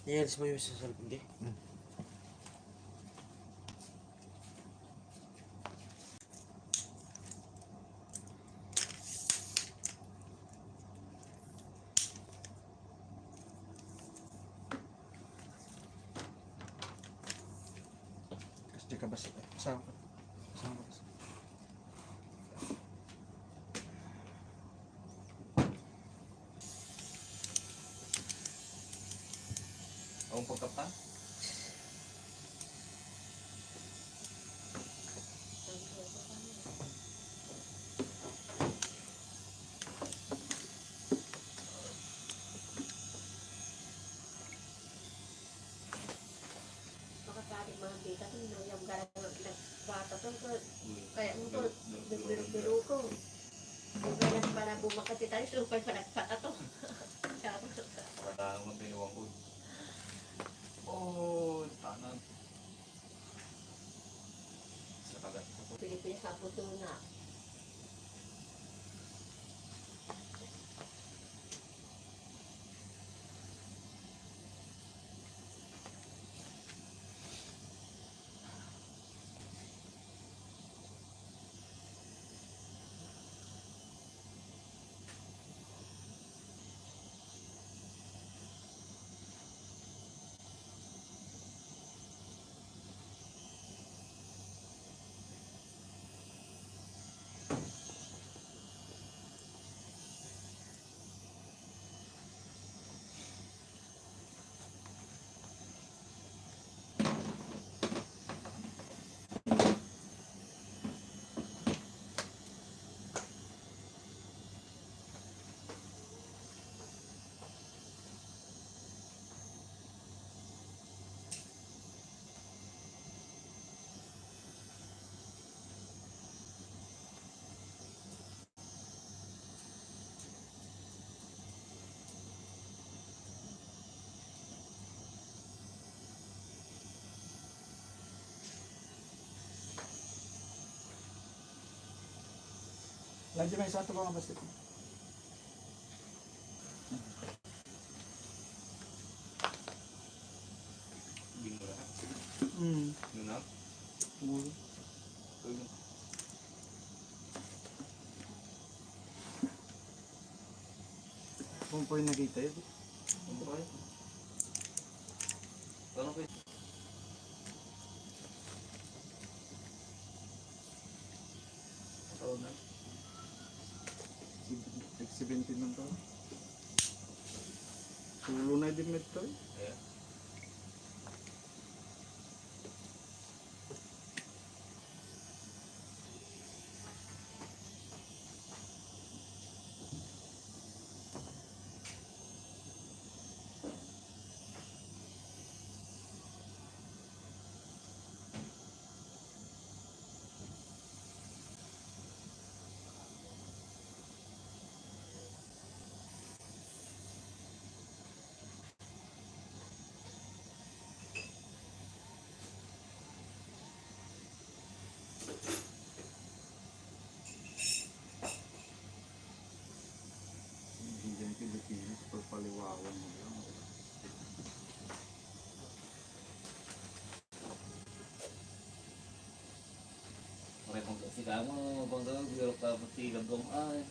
Ialis mo yung sa salpon, di? Kasi ka ba sa... Saan ka? Saan ka? Ang pagkapa? Makakalit mga kita ko, yung garang nagbata to, kaya mo to, nagbiro-biro ko. Kung kaya para bumakati tayo, supay pa nagpata to. Pagkatang mo tiniwang ko. Oh, tanan. Sa kagat ko. Pilipinas sa puto na. Lagi may satu ba nga basket? Bingo na. Yun na. Muli. Kung po yung nakita yun. Ano ba yun? Ano ko yun? Taon na. 17 ng taon. Sulo na din medto eh. Ayan. Hindi yung Pilipinas, pagpaliwawan mo lang. Pakai kung si kamu, bang daw, biro ka pati gabong ay.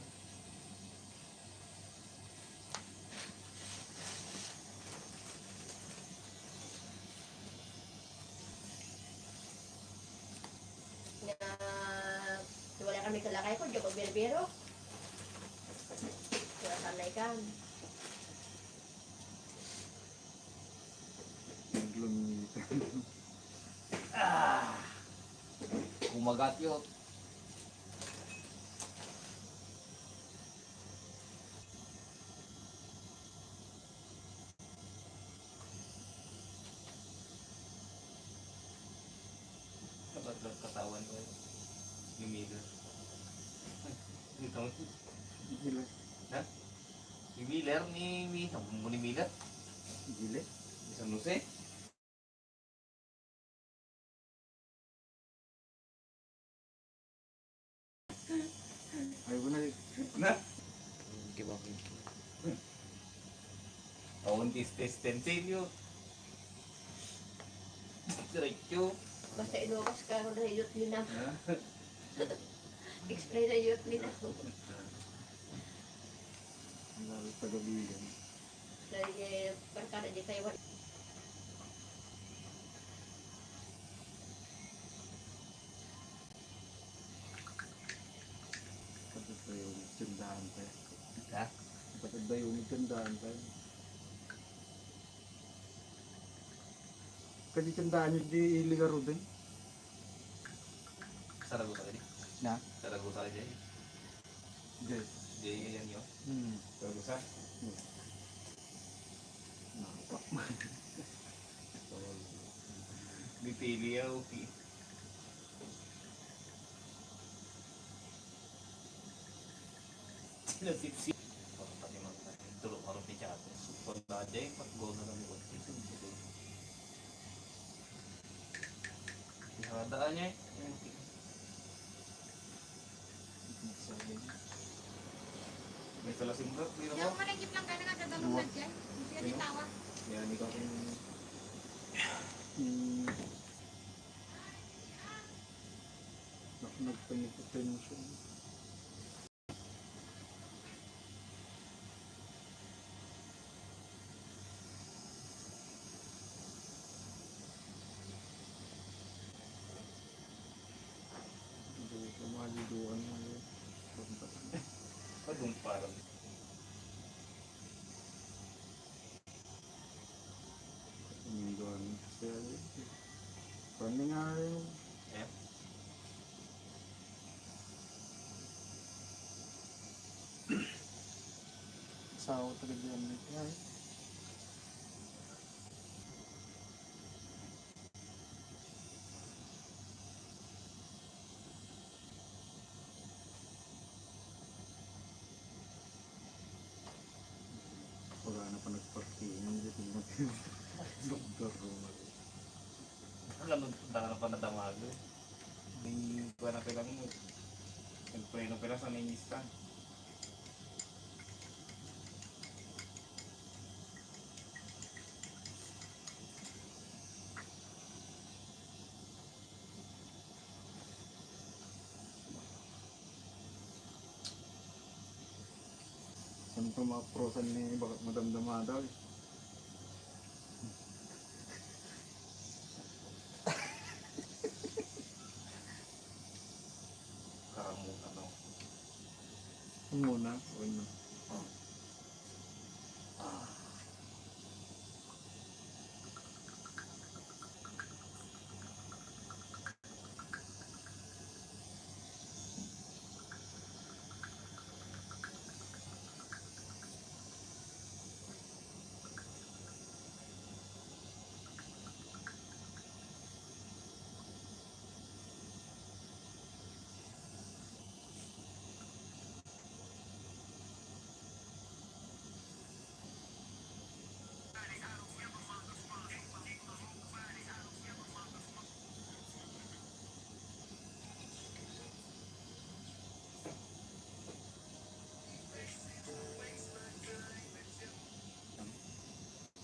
Wala kami kalakay ko, di ko biro-biro. Wala sanay ka. Naglumitan. Kumagat yun. Kapag katawan ko yun. Yung Miller. Yung tawag ko. Gila. Ha? Yung Miller ni Miller. Gila. Isang Jose. Ayaw ko na eh. Na? Kiba ko. Taon tis-tis-tensin yun. Diretso. Basta inuwas ka ron na yut nina. Ha? Explain na yut nina. Lalo tagabigan. Dahil perkara di Taiwan. Kapag tayo nagtindahan tayo. Ha? Kapag tayo nagtindahan tayo. Kasi tindahan nyo di iligaro din. Saragosa ka di? Na? Saragosa ka di? Hindi. Di yan yun. Saragosa? Napak. Dipili ya, okay. Nasipsip. Pati mga tulog harap ni Chate. Super dajay, pag-go na lang yung Ihadaan niya eh. May salasim ka, hindi na Yang mo. malagip lang kayo nagdadalong na dyan. Hindi yan itawa. Yan, hindi ka kung... Nagpanipotensyon. Hindi ko maliduan mo yun. Pagong parang. Maliduan. Paano nga yun? Eh? Asawa talaga yan. Ay. Wala na pa nagpartingan dito. Doktor ko. Ganun, punta ka na pa nadamago. Hindi ko na kailangan mo. Nag-pray na pala sa nainista. Saan pa ma-prosan ni Madam Damada eh. Karamutan ako. Ang muna. O na.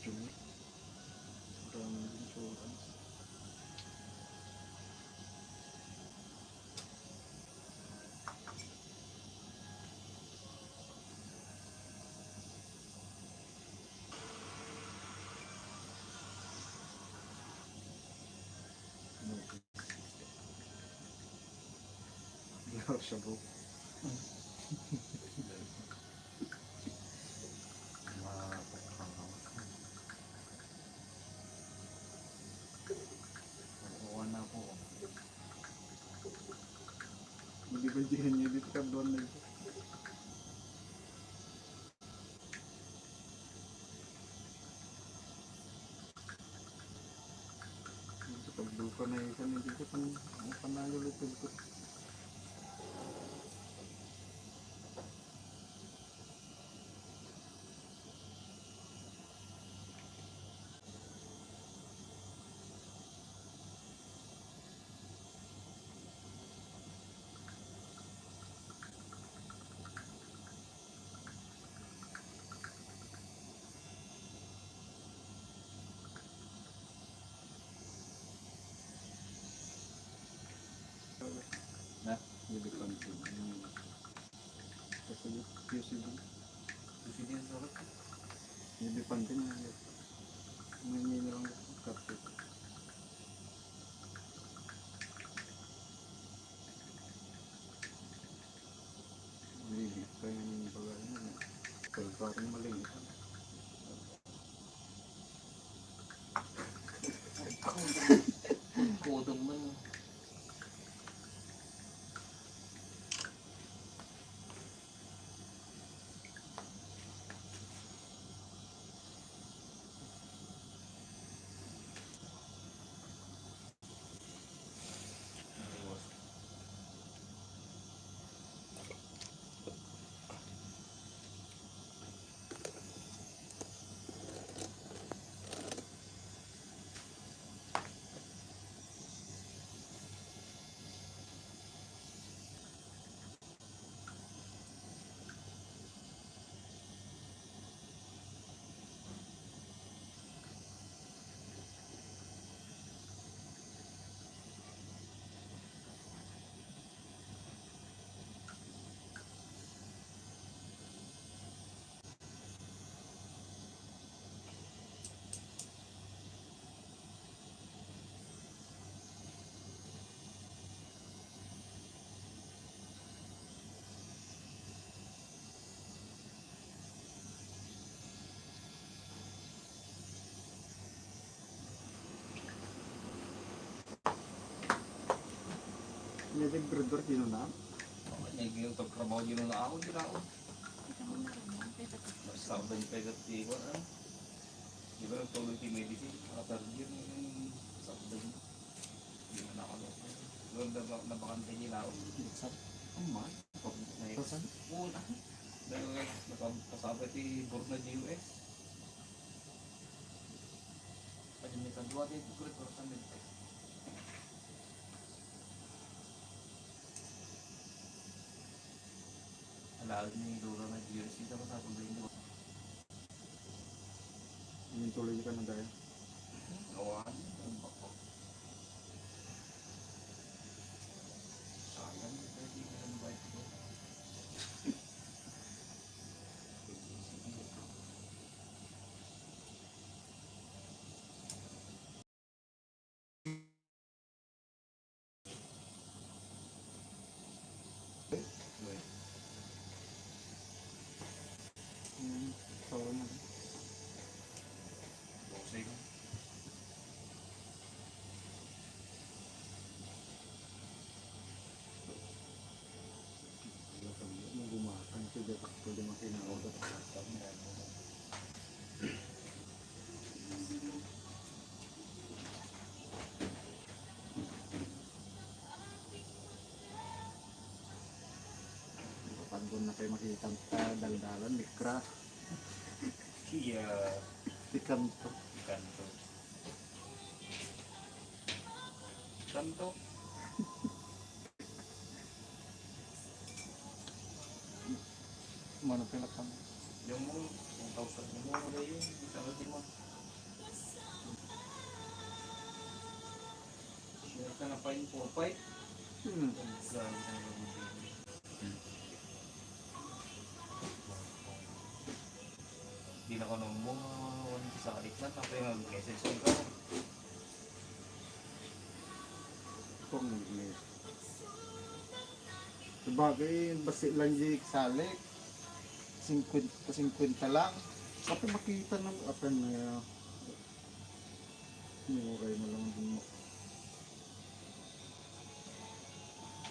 Junior. Maraming insurance. Laro siya bro. Nakuha na ako. Hindi ba diyan niya dito ka doon na ito? Pag-buka na isa na dito ang panalo ulit ito. Hindi pansin. Kasi QCD. Kasi din sa ulit. Hindi pansin na yun. Hindi nilang kapit. Malilit pa yung bagay na. Pero parang malilit. Kodong man. May nag-brother dino na. Naging pagtrabaho yun na ako, din ako. Masarap din pegat di ko. Di ba nagtuloy kay medicine? Nakatargir yung sakit din. Hindi na ako. Doon nabakantay nila ako. Ang man. Pasan? Una. Dahil nakapasabay si Board na GUS. Pwede may tandua din. Kulit ko sa medicine. Alam ni Dora na GUS. Kita ko sa pagdating ko. Yung tuloy ka na dahil. Gawa niya. Ang bako. Sayang. Pwede ka ng bite ko. So, na. Bossing. Nung gumatang siya, pwede makinakagat. Kapag doon na kayo makikita daldalan, mikra, Iya. pikanto. Kanto. Kanto. Mana pinakam. Yung mo, 1,000 mo na yun. Isang natin mo. Share ka na pa yung 4-5. Hindi na ko nung mga sa kaliksan. Ako yung message ko ka. Kung nag-miss. Sabagay, basi lang di salik. 50 lang. Kapag makita ng apan na niuray mo lang din mo.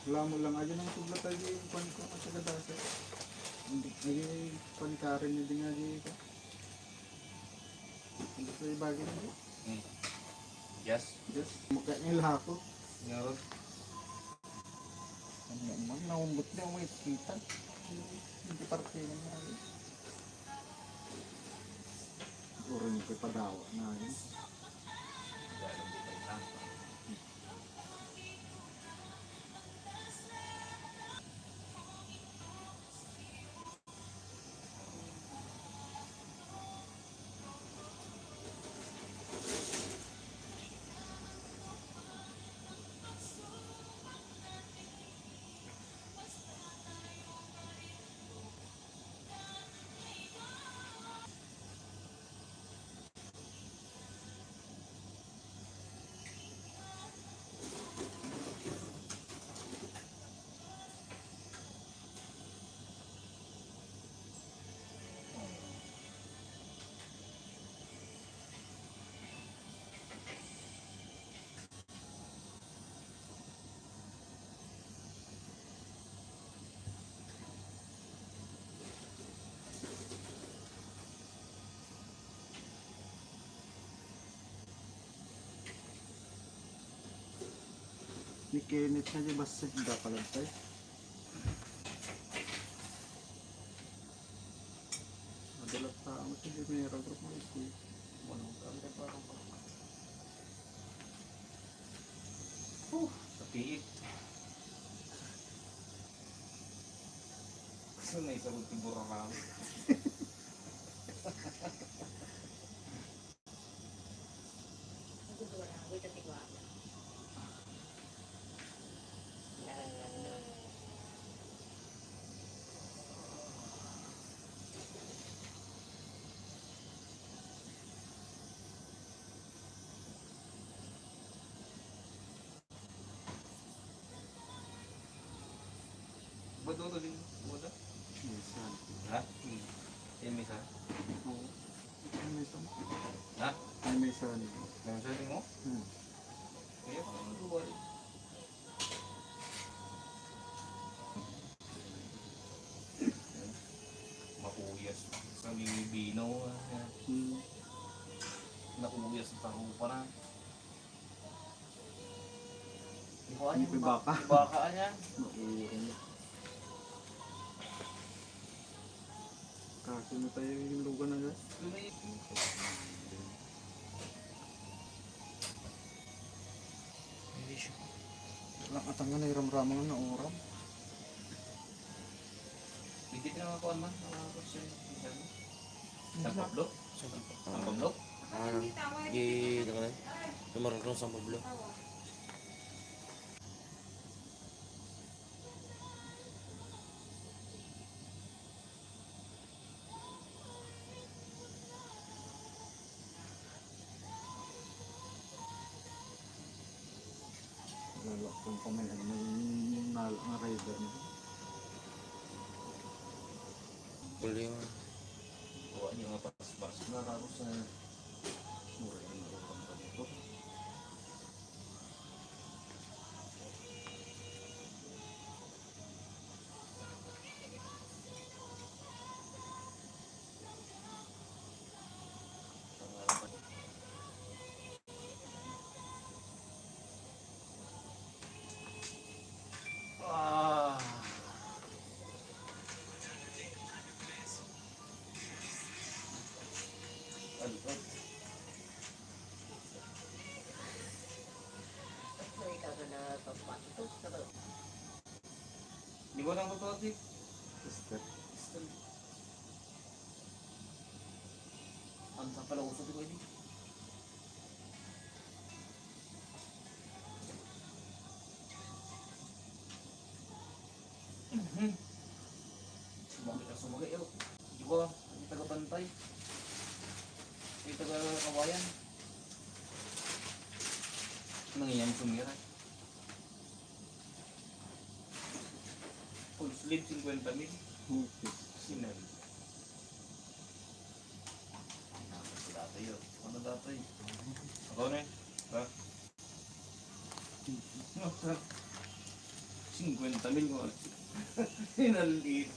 Wala mo lang aja ng tubla tayo yung pan ko at saka dasa. Hindi pankarin niya din nga di ka. Hindi ko ibagay na di. Yes. Yes, mukha niya lako. Ngayon. Ano naman, naumbot niya may kita. Hindi parte ng mga. Orin ko padawa na yun. Galang butay na. Ni Kenneth na di basta da kalagtay. Madalat tao mo hindi mayroon group mo ito. Walang talaga parang sa piit. Kasi may sagot yung burang kami. Ang gusto na, wait at tigwa. Ba't ito din? Buda? Minsan. Ha? Yan may isa? Oo. Ay, minsan. Ha? Ay, minsan. Meron sa atin mo? Kaya pa naman luwal. Makuyas. Sa binaw. Nakuyas sa tao pa na. Hindi pa baka. Baka niya. Mauuran. Kaso na tayo yung lugan na guys. Hindi siya. Lang atang na iram-ramang na oram. Bigit na ako man. Nakakot siya. Ang Pablo? Ang Pablo? Hindi tawad. Lumarang sa Pablo. Lalo kung may ano yung rider na. Puli nga. Buwa niyo nga pas-pas. Nakakot sa mura yung oram ka dito. Ah. Alipad. So, ikaw na papatos na ba? Di ba nang totoo di? Sister. Ang sa pala usap ko ini. Sumagay na sumagay. Di ba? Hindi taga-bantay. Hindi taga-kawayan. Nangiyam sumira. Full sleep 50 mil. Okay. Sinal. Dati yun. Ano dati? Ako na eh. Ha? 50 mil ko. Sinaliit.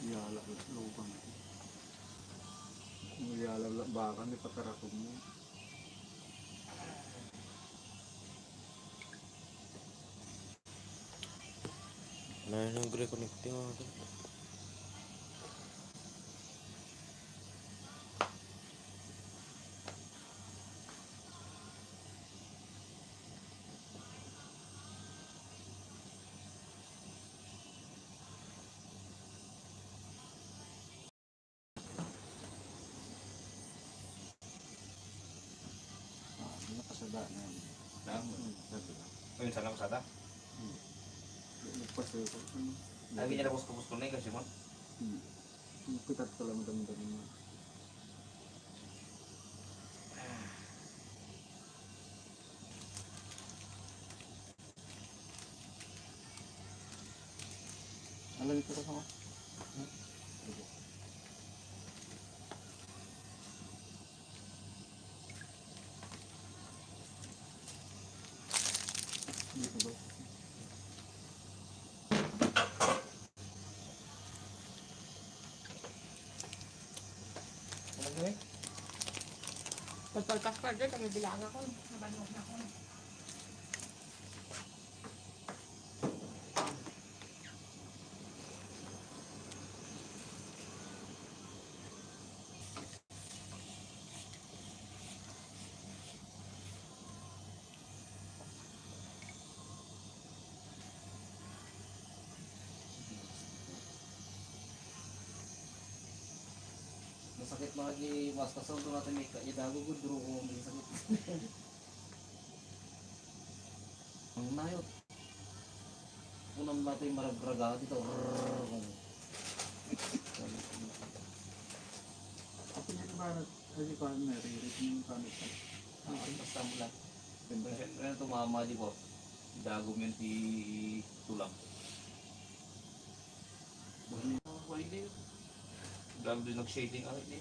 Iyala lugan. Iyala baka may patarakog mo. Nah, yung reconnecting ako. Nakasada na yan. Sabi lang. Ayun sana kasada. Nagpasaya ko. Lagi niya na pusko-pusko na eh kasi mo. Pitat ko lang madami-dami mo. Alam ito ka sama? Dito ba? Ano ba eh? Pagpalkas ka dyan, kami bilang ako. Nabanok na ako. Masakit mga di mas kasal doon natin may kaidago ko duro ko may sakit. Ang nayot. Unang natin maragraga dito. Ako niya ba kasi paano nare-rate yung paano pa? Basta mo lang. Siyempre tumama di po. Dago mo yun si tulang. Pwede. Dami din nag-shading ahit niya.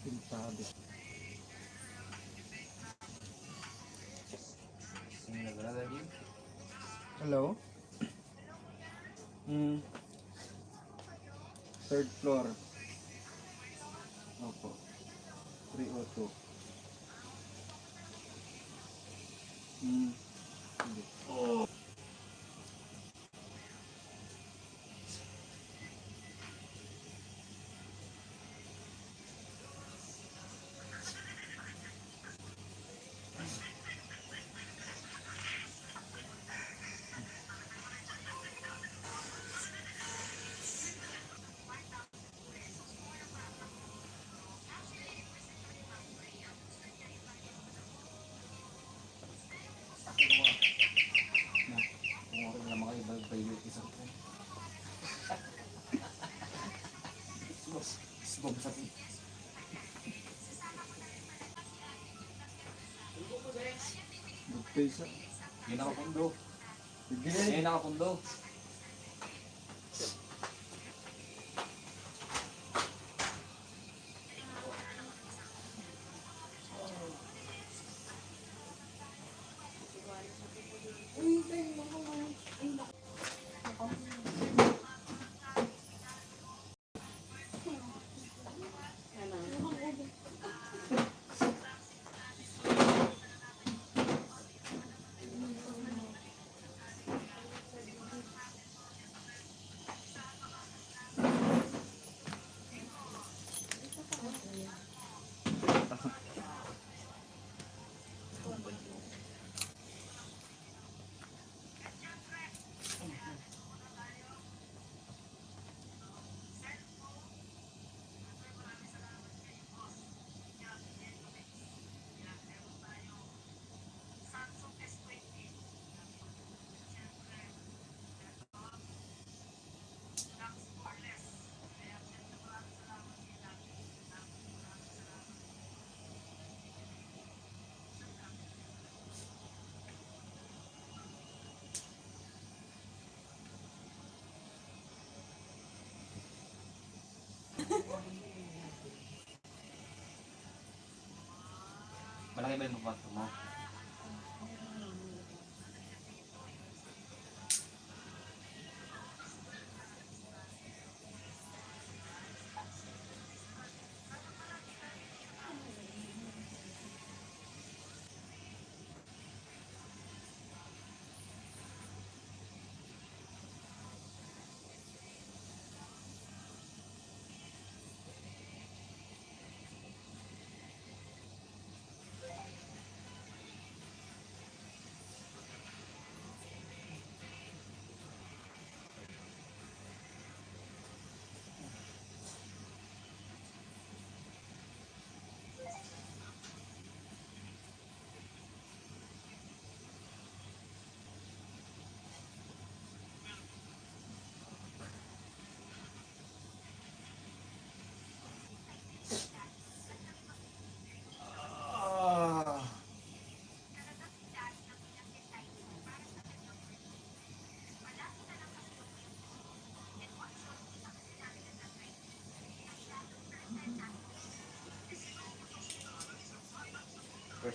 Pintado. Yung nagalagay. Hello? Third floor. Opo. 302. Hindi. Kung ako na makaibalbay yung isang ko. Sibog sakit. Magpesa. Yun nakapundo. Sige. Yun nakapundo. Malaki ba yung pagpato mo?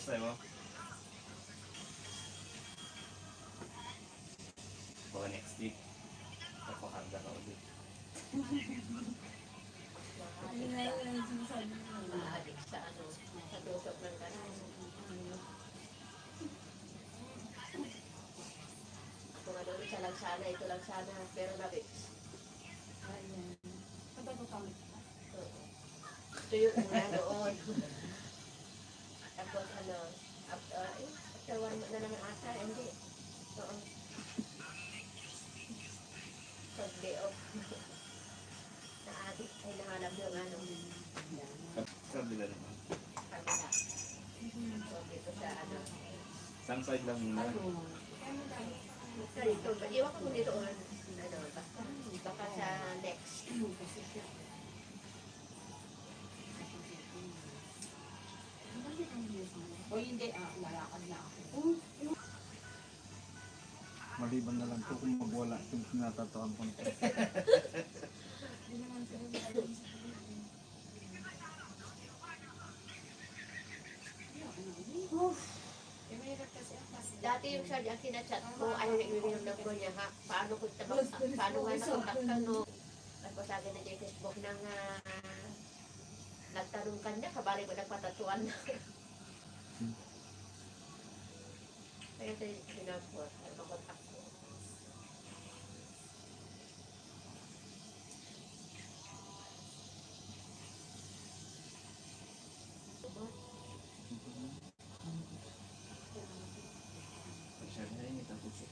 First time mo? Baka next week. Napakanda ka ulit. Maadik sa ano, sa tusok ng kanan. Ako nga doon, isa lang sana, ito lang sana, pero nabi. Oo. Ito yung una doon. Tapos ano, after 1 month na naman ata, hindi. Oo. Pag day off. Na-addict ay nahanap yung ano, Kabila naman. kabila. So dito sa ano, Isang side lang muna. sa dito, iwan ko kung dito on, ano, baka sa next. O hindi, lalakad na ako. Maliban na lang po kung magwala yung tinatatuan ko nito. Hindi naman sila eh, mahirap kasi ang kasi. Dati yung sa ang kinachat ko, ano yung ibigay ng ko niya, ha? Paano ko tabak, paano nga nakataktan, no? Tapos sa akin na yung Facebook nang nagtanong ka niya, kabali ko nagpatatuan na. Kaya ito yung sinapos, ano kontak ko. Pag-share na rin ito. Kasi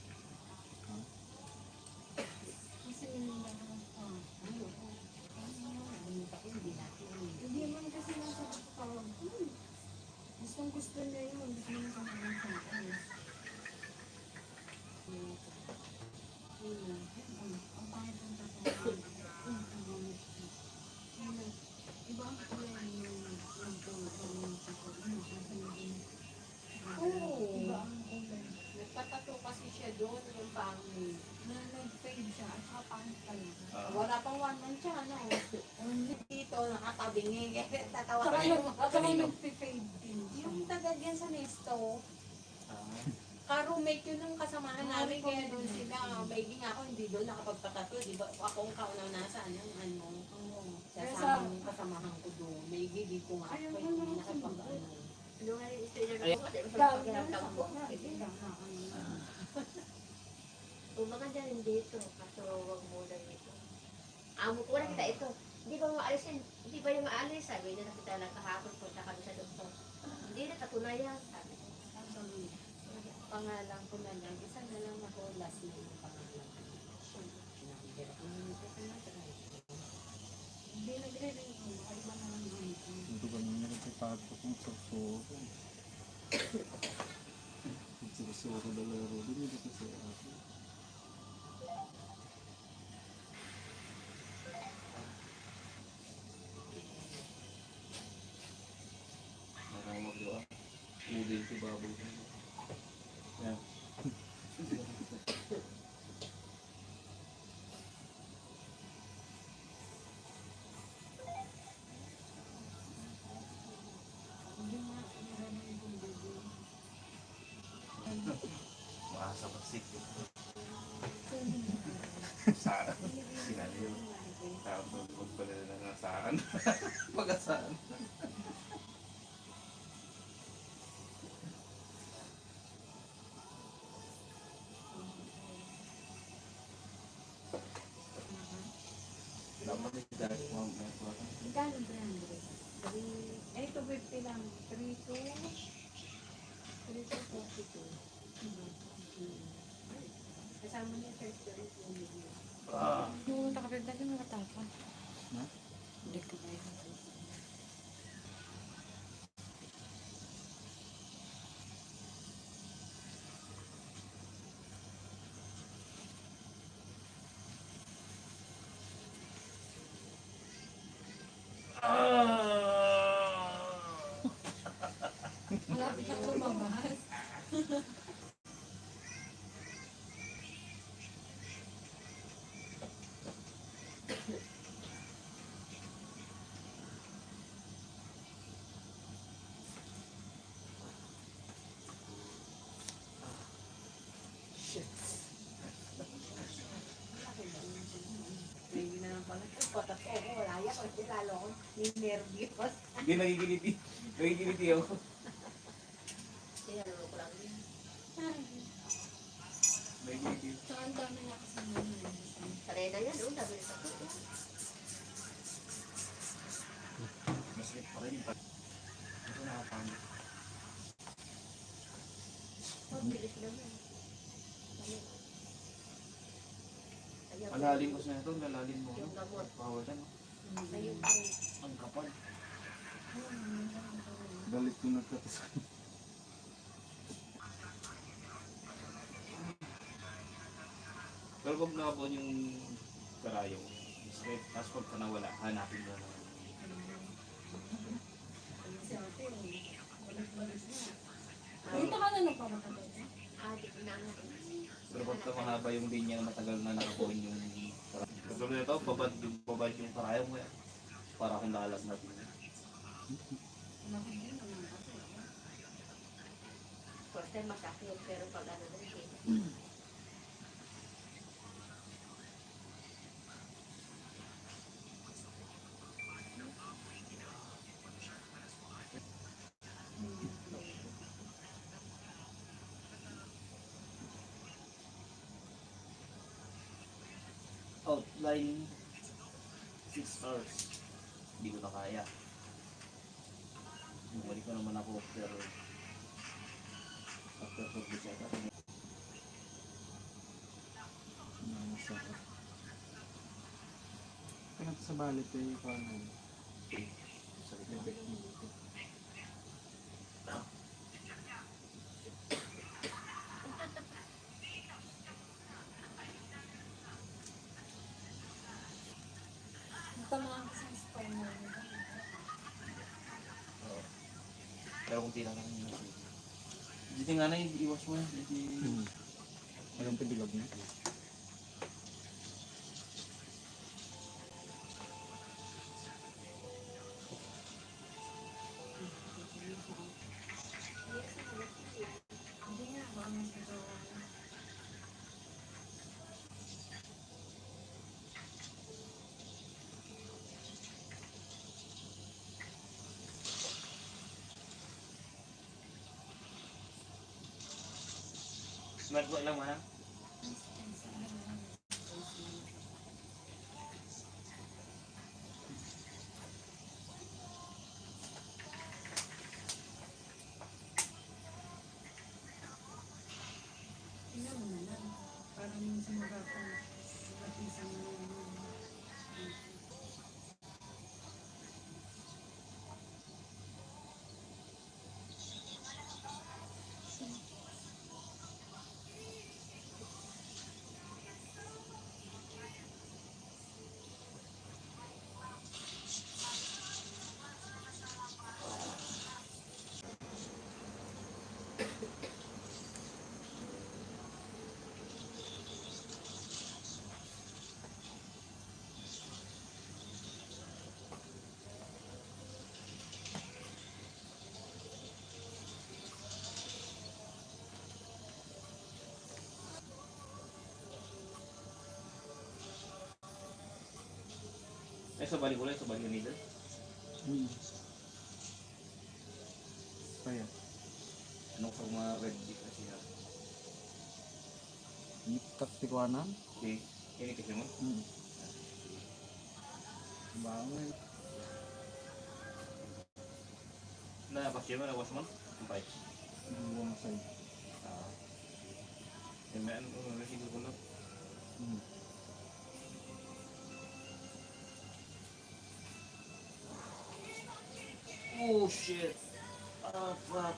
hindi man kasi nasa tawag. Gustong gusto niya yun. Gusto niya sa mga sa akin. Ang pangit ng tatawag. Iba ang kulay yung Oo. iba ang kulay. Nagpatato kasi siya doon, yung pangin. Na nag-fade siya at saka pangit talaga. Wala pang 1 month siya, ano? Dito, nakatabingi. Kaya tatawa Saka ka yung saka nag-fade din siya. yung tagad yan sa Nesto, Ah, ka-roommate yun ng kasamahan namin, kaya doon sila, maigi nga ako, hindi doon nakapagpatato, di ba? Ako ang kaunasan yung ano, sa Pero samang kasamahan ko doon, maigi di ko nga ako, hindi nakapag-ano. Ano nga yung istri na ko, kasi masarap pakiramdam ko. Kung maganda rin dito, kaso huwag muna dito. Amo ko na kita ito. Hindi ba maalis yun? Hindi ba yung maalis? Sabi na kita lang kahapon, punta kami sa doktor. Hindi na, katunayan. Sabi ko. Pangalan ko na lang. Isa na lang ako last name ng pangalan. Hindi nagre-ring ko. Iba na lang ang ito. Ito kami na rin pagko kung sursuro. Sursuro na laro din ito kasi ako. marami magawa. Udin ko baboy. Yan. Maasa pagsik. Saan? Sinali yun. Tapos huwag pala na nga saan. Pag-asaan. Dapat yung dahil mo ang Magkano brand? Eh, 250 lang. 3 to 42. Kasama niya first year. Yung nakapagdala ng mga tapa. Ha? Hindi ko ba yun? Malapit na lumabas. naiiyak o lalo ko ninervyos. Hindi nagigiliti. Nagigiliti ako. Sinaluro ko lang yun. Nagigiliti. Tsaka ang dami na kasi naman. Sanay na yan, sabi nito. Masakit pa rin yung pag... Ito nakapangit. Oh, bilis naman. Ayun. Alalim ko sa ito. Lalalim mo. Yung gamot. Power yan. Ayun. Ang kapal. Galit ko nagkatas. Pero kung nakabuan yung karayong, straight, tapos pagka nawala, hanapin mo na. Dito ka na nagpapatagal. Di ko na ano. Pero pagka mahaba yung linya, matagal na nakabuan yung karayong. Pero nito, babad yung karayong kaya. Para akong lalas natin. First time masakit, pero pag ano na siya. Outline 6 hours. Hindi ko na kaya. Bumalik ko naman ako after service yata. Masakit. Kaya sa balit eh, paano? Sakit na. Effect mo. Tamaan ka sa stone mo. Oo. Pero kung tila lang yung nasi. Hindi nga na iwas mo. Hindi. Walang pabilog na. Hindi nga, baka mas nagawa. Smart ko lang man. Tingnan mo na lang. Parang yung sumagatan. Napisang mo naman. Eh, sa balik ulit, sa balik needle. Kaya, Anong pag mga red dip kasi ha? ikat tikuanan. Okay. Ini kasi mo. Bangon. Napasya mo, nawas mo? Sampay. Buwang side. Eh, may ano, resibo ko na. Oh shit! Ah, fuck!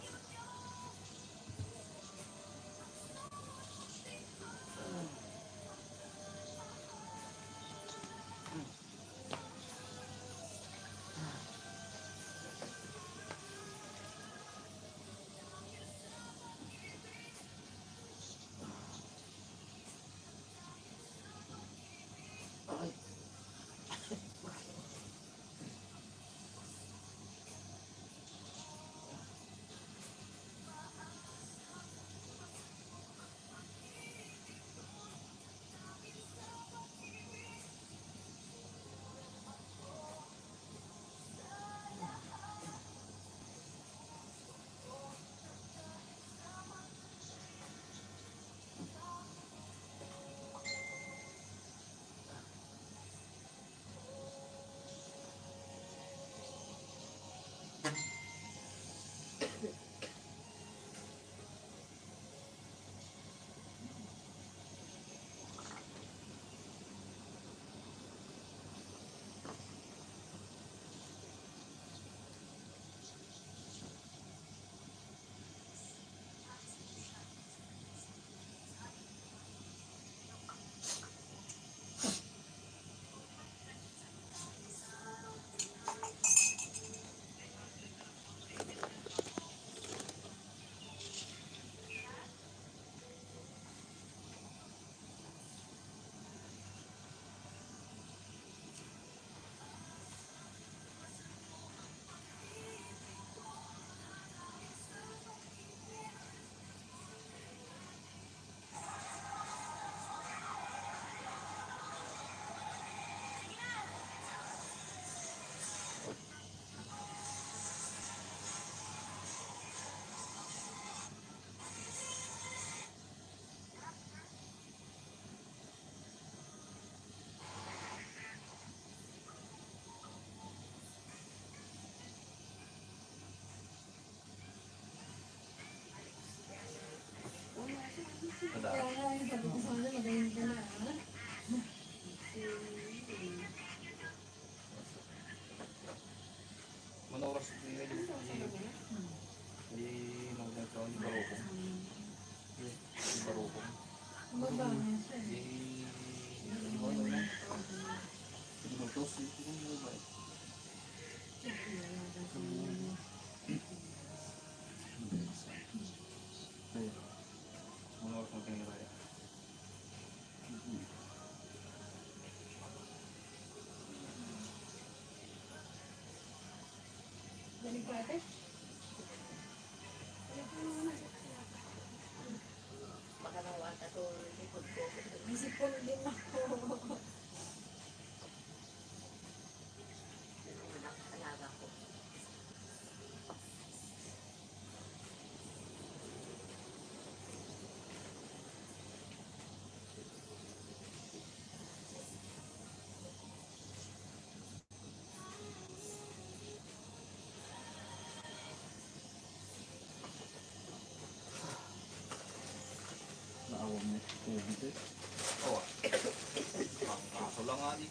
Ay! Kaya sabi ko sa kanya, magaling ka na. Manoras di nagdagaw di barokong. Di barokong. Baba niya siya. Di ba ano yan? Di ba tos? Di ba? Ay, Manoras mo tinira yan. Galing ko ate. Baka nawata to likod ko. Isipon din ako. Yung anak alaga ko. naawa mo. Tubig eh. Oo. Ang kaso lang nga di.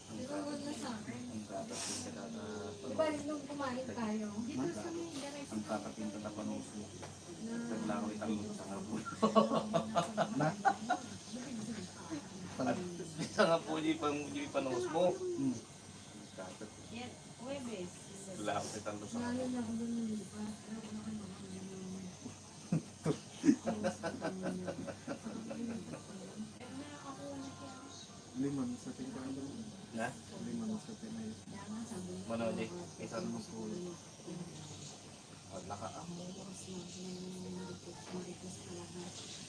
Pero wag na sa akin. Ang tatapin ka na Di ba nung kumain tayo? ang tatapin ka na panuso. Naglaro itang sa hapon. Na? At sa hapon di panos mo. Hmm. Tatapin. Webes. Laro itang sa Lalo hapon. na ako doon nilipat. Pero ako na kayo Limon sa tingkang doon. Na? Limon sa tinay. Mano di? Isang muso. At naka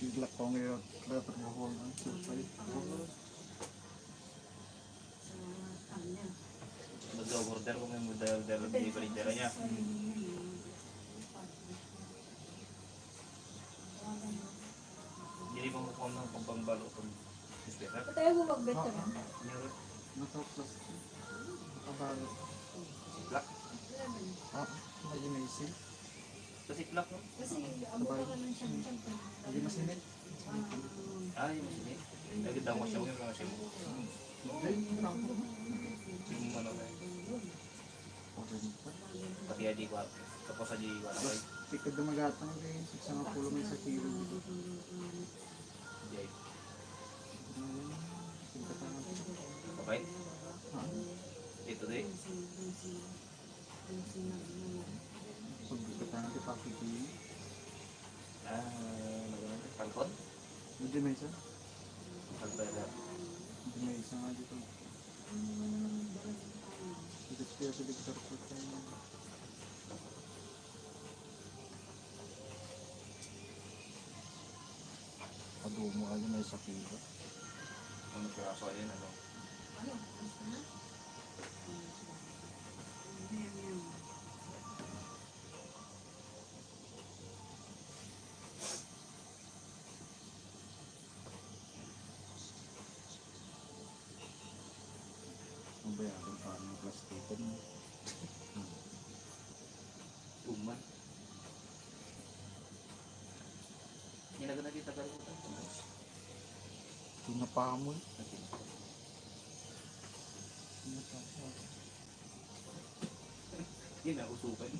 Iglak ko ngayon. Dapat mo ko ang surprise. mag-order kung may model delivery niya. Hindi mo mo kung ng pambangbalo kung sister. Patay mo mag-bet ka ba? Nakaplas. Nakabalo. Siplak. Ah, may amazing. Sa siplak no? Kasi amo ka ng siyang-siyang pa. Hindi masinit. Ah, yung masini. Nagkita mo siya yung mga siya mo. Ay, parang Yung ano na. Pati adi ko. Tapos adi ko na kayo. tikad na magatang rin. 6 may sa kilo. Jay. Tingkatan natin. Kapay? Ah, Ito din. pagkakatan natin pakikili. Pangkon? Medyo may isa. Pagdala. Medyo may isa nga dito. Dito siya sa dito ko tayo. Adomo ay may sa kilo. Ano piraso ayun ano? Ano? Basta na? Ang bayaran pa ng plastikan. Tuman. Nilagay na dito tagal ko. Pinapamol. Okay. Pinapamol. Yun na, usukan.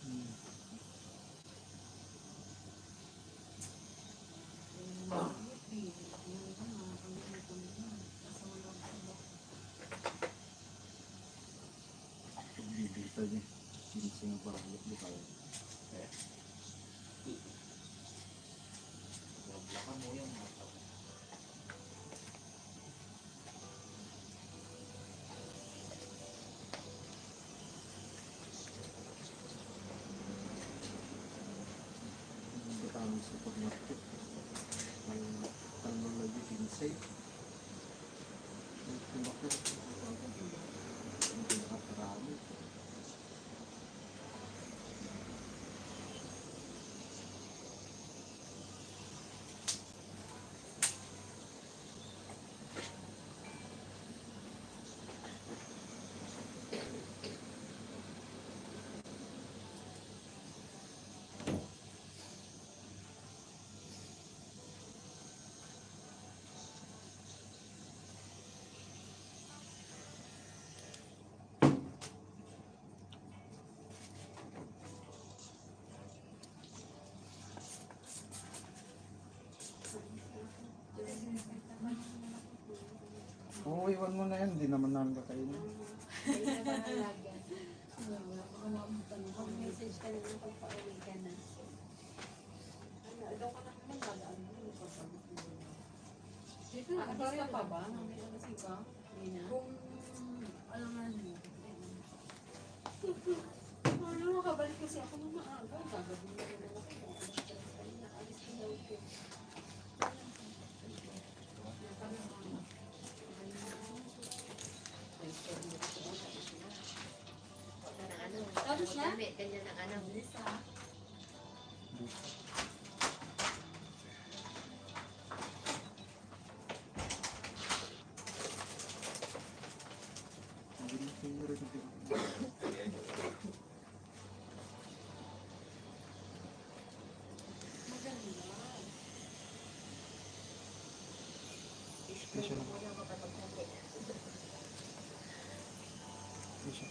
Hmm. Pagbibita niya. Sinising parang di kaya. Eh. Lakan mo yan. Marco. Talong lagi pinsay. Tumakot. Hindi nakaparami. Oo, iwan mo na yan. Hindi naman namin kakainin. Kaya ba lagi? Mag-message ka na ng pagpa-uwi ka na. Daw ka na naman dadaan mo. Dito na, alis ka pa ba? Mamaya kasi ka? Kung, alam nga niyo. Ano, makabalik kasi ako ng maaga. Gagawin mo naman ako. Alis ka daw ko. Tapos na? Ganyan ang ano. Hindi na favorite ko. Isipin mo muna kapag magsabi. Isa.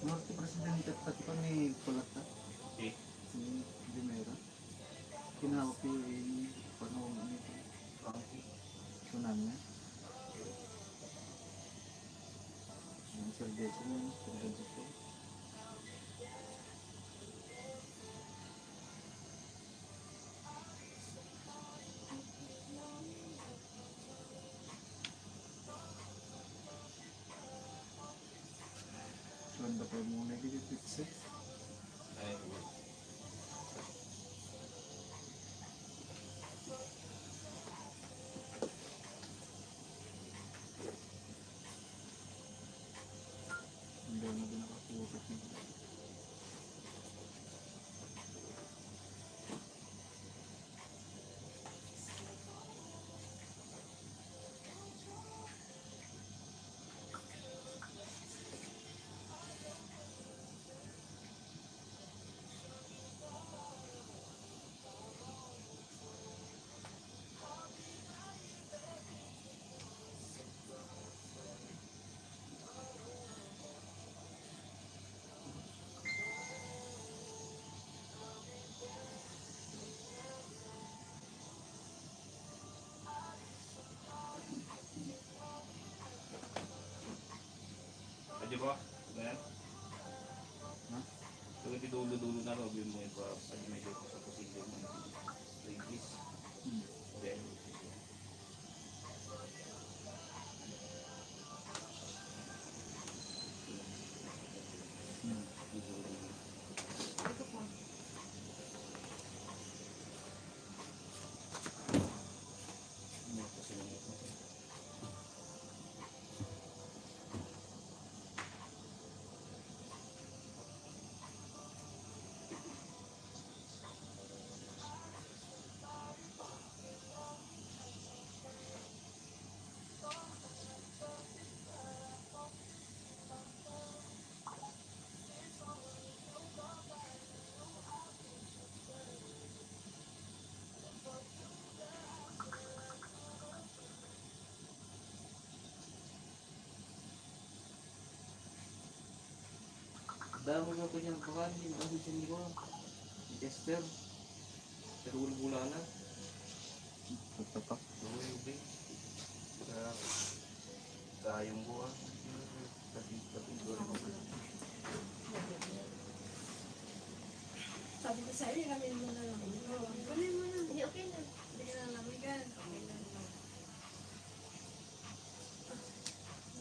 Norte Presidente at pati pa may kulat na. Okay. Si Dimera. Kinawag ko yung panahon nito. Sunan niya. Yung sergeso niya. Sergeso ko. Ganda pa yung negative 56. Ay, Hindi na din nakakuha nito. ba? Ganyan? Ha? So, hindi dulo-dulo na raw yun mo yung para sa medyo sa posible mo. Ladies. Then, Ito po. dahil mo ko niyan baka hindi mo kasi hindi ko. Tester. Pero wala na. Ito pa. Hindi. Kaya sayang buwan. Sabi ko sa'yo, ilamin mo na lang. Oo, ilamin mo na. Hindi, okay na. Hindi ka na lamigan. Okay lang naman.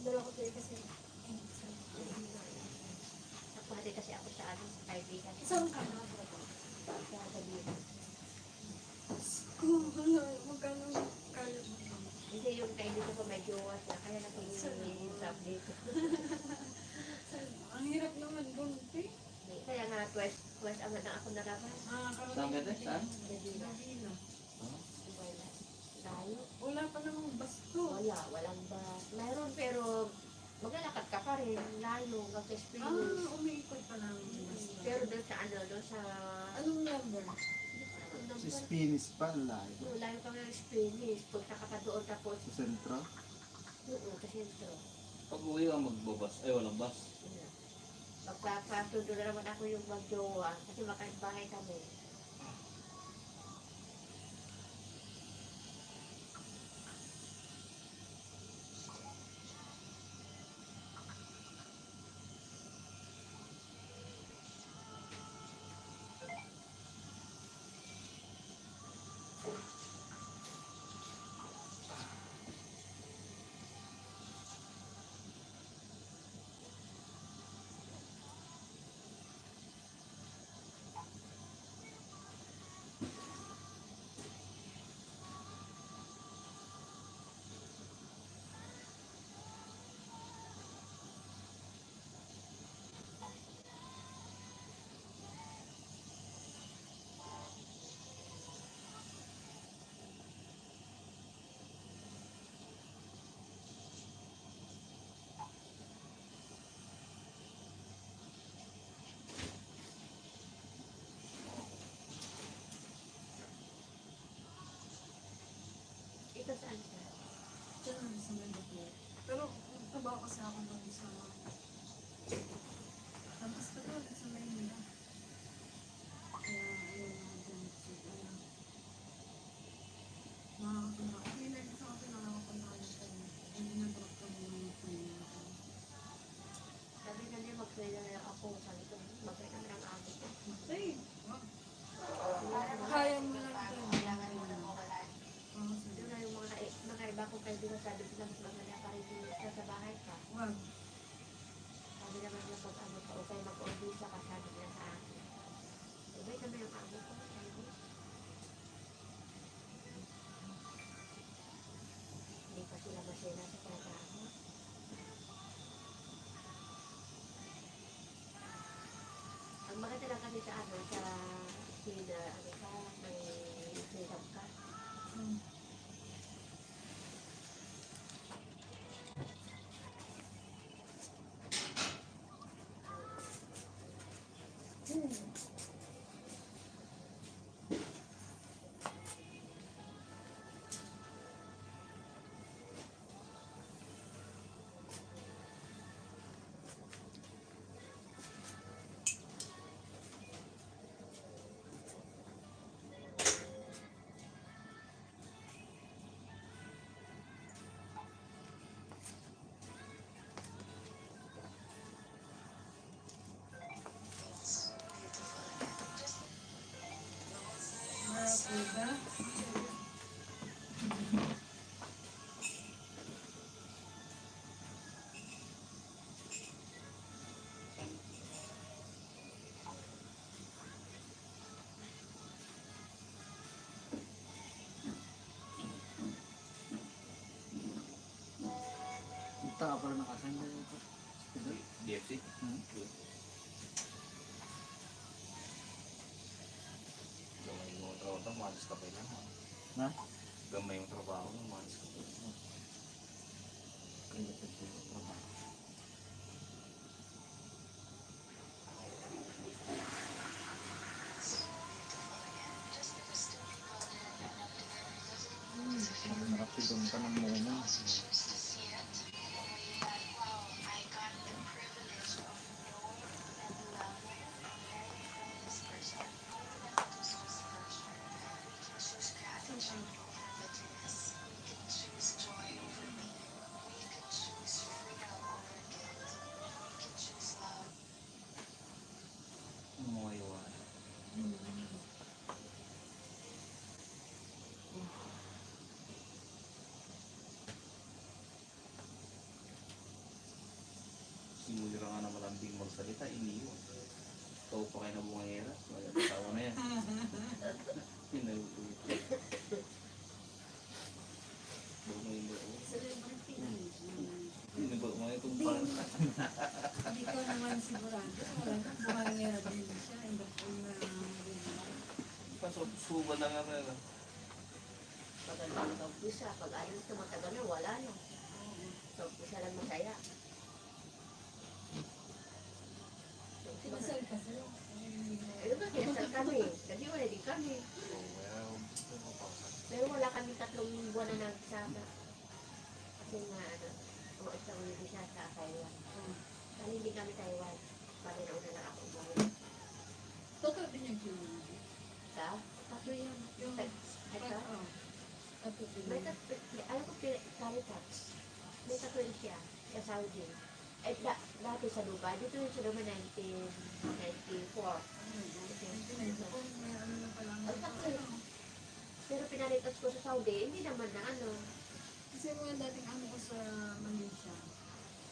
Dala ko sa'yo kasi. Nagpahati kasi ako sa ano, sa kaibigan. Saan ka na? Sa sabihin. Kung ano, magkano kaya mo? Hindi yung kaibigan ko may jowa siya, kaya nakikinig sa update. Ang hirap naman doon, eh. Kaya nga, twice ama na ako nalabas. Saan ka din? Saan? Medina. Davina. Wala. Layo. Wala pa namang basto. Walang ba. Mayroon pero maglalakad ka pa rin. Layo, hanggang sa Springfield. Umiikot pa lang yung basto. Pero doon sa ano, doon sa... Anong number? Si Spanish pa, layo. Layo pa ng Spanish. Punta ka pa doon tapos... Sa sentro. Sa sentro. Pag uwi ka magbabas, ay walang bus. Magpapasundo na naman ako yung magjowa kasi makabahay kami. Ito saan ka? Diyan naman sa Manila. Pero nagtrabaho kasi ako doon sa... Tapos ka doon sa Manila. Kaya ayun na dyan. Nakakapunta. Hindi na gusto kasi nakakapunta ka sa hindi na drop ko na yung Manila. Sabi na niya mag-trade na ako. Sabi ko, mag-trade na lang ako. Ay! Kaya mo lang doon. Kailangan mo na mawala. Oo, sige. Doon na yung mga iba kong kaibigan sabi ko lang, maganda pa rin din sa bahay ka. Wag. Sabi naman na pag ano ka, okay mag-audisa ka, sabi niya sa akin. Sabay kami ng amo ko, sabi. Hindi pa sila masaya sa trabaho. Ang maganda lang kasi sa ano, sa sila, ano ka, may freedom ka. Hmm. Saan ka pala nakasanda yung DFC. Hmm. Gamay yung trabaho, malis ka pa lang. Na? Gamay yung trabaho, malis ka pa lang. Kaya pagkilo. Nakapidong ka ng muna. Mga iwan. Simuli ka nga na malambing magsalita, iniwan. Ikaw pa kayo na bungayera. Wala na tawa na yan. Pinalutulit. Bumay ba ako? Pinabaw mo itong parang. Hindi ko naman sigurado. Bumangera din siya. Hindi ko na Suba na nga na. Pag ano ang umpisa, pag ayaw ito matagal na, wala na. So, umpisa lang masaya. So, Kinasal ka sila. ayun nga, kinasal kami. Nag-iwalay din kami. Pero wala kami 3 buwan na nagsama. Kasi nga, ano, isang ulit siya sa Taiwan. Kaya hindi kami Taiwan. Bali na una lang ako umuwi. Totoo din yung kinuha. Sa? Tatlo yan. Yung... Ito? Tatlo din May yan. tatlo, alam ko, Caritas. May tatlo rin siya, sa Saudi. Eh, dati sa Dubai, dito rin sa Dubai 1994. Kung may ano na palang... Ay, tatlo. Pero pinalitas ko sa Saudi, hindi naman na ano. Kasi mga dating ano ko sa Malaysia.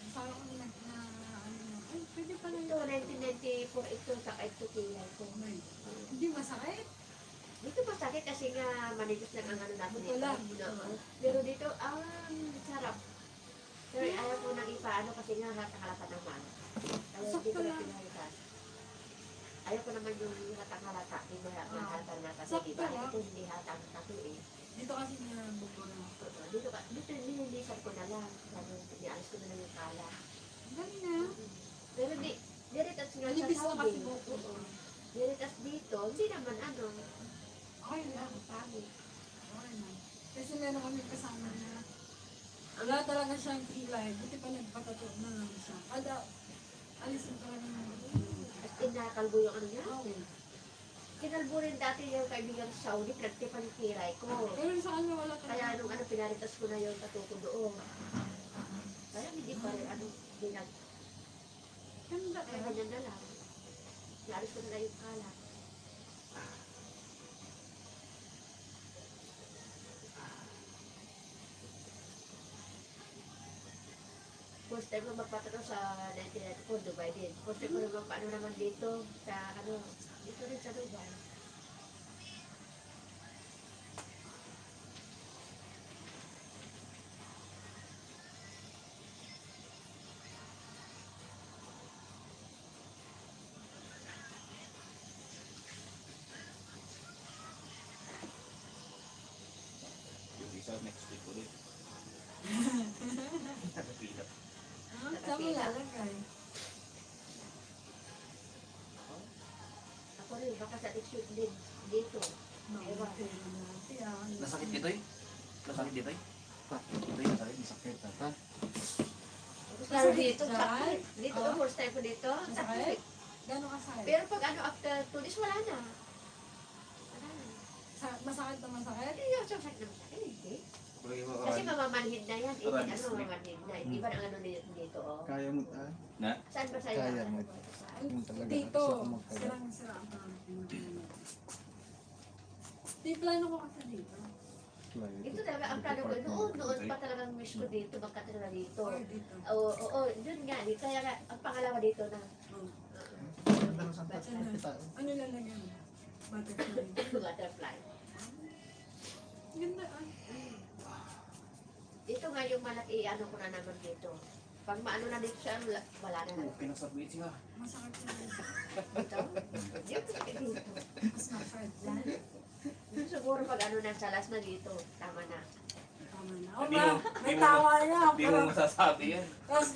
Sabi ko na ano, ay, pwede pala Ito, 1994, ito, saka ito kilay ko. May. Hindi masakit. Dito masakit kasi nga manipis lang ang ano natin. Buto lang. Oo. Pero dito, sarap. Pero ayaw ko nang ipaano kasi nga halata naman. Kaya Sakto dito na lang. pinalitas. Ayaw ko naman yung hatang halata. Hindi mo hatang na kasi Sakto diba? lang. Ito hindi hatang tato eh. Dito kasi niya buko na. Dito nililisan ko na lang. Sabi, nialis ko na lang yung kala. Galing na. Pero diritas nga sa Manipis na kasi Saudi. buko. Oo. Diritas dito, hindi naman ano. Okay lang. Ang pangit. Okay lang. Kasi meron kami kasama na wala talaga siyang kilay. Buti pa nagpatato na lang siya. Kada alisin ko lang naman. At tinakalbo yung ano niya. Okay. Kinalbo rin dati yung kaibigan sa Saudi, pinagtipan yung kiray ko. Pero sa kanya wala talaga. Kaya nung ano, pinaritas ko na yung tatuko doon. Kaya hindi pa rin ano, binag. Ganda Kaya eh. ganyan na lang. Naris ko na lang yung kalat. First time ko magpatato sa 1994, Dubai din. First time ko naman paano naman dito, sa ano, dito rin sa Dubai. Yung isa next week ulit. Nakapilap. Saan mo lalagay? Ako rin, baka sa next week din, dito. Ewan. Nasakit dito eh? Nasakit dito eh? Pa, Dito eh, nasakit. masakit ata. Pero Masakit dito, dyan? sakit. Dito, Oh. first time ko dito, Masakit? sakit. Gano'n kasakit? Pero pag ano, after 2 days, wala na. Wala na. Masakit na masakit? Hindi yung sakit na masakit, hindi. Kasi mamamanhid na yan. Hindi Orange ano, snake. mamamanhid na. Hindi ba ang ano dito, oh. Kaya mo ta. Saan ba sa'yo? Kaya mo. Ay, Yung talaga, dito. sa kumagkaya. Sirang-sira ang parang Di plano ko kasi dito. Ito talaga ang plano ko. Noon pa talagang wish ko dito, magkatira dito. Or dito. Oo, dun nga. Kaya nga, ang pangalawa dito na. Oh. Ganda ng Santa Cruz. Ano lalagyan mo? Butterfly. Butterfly. Ganda ah. Ito nga yung malaki, ano ko na naman dito. Pag maano na dito siya, wala na na. Okay na sa beach ka. Masakit yun. Dito? Dito, dito. Mas masakit yan. Dito siguro pag ano na, salas na dito. Tama na. Tama na. O Hindi ba, mo- may hindi mo- tawa niya. Hindi mo masasabi yan. Tapos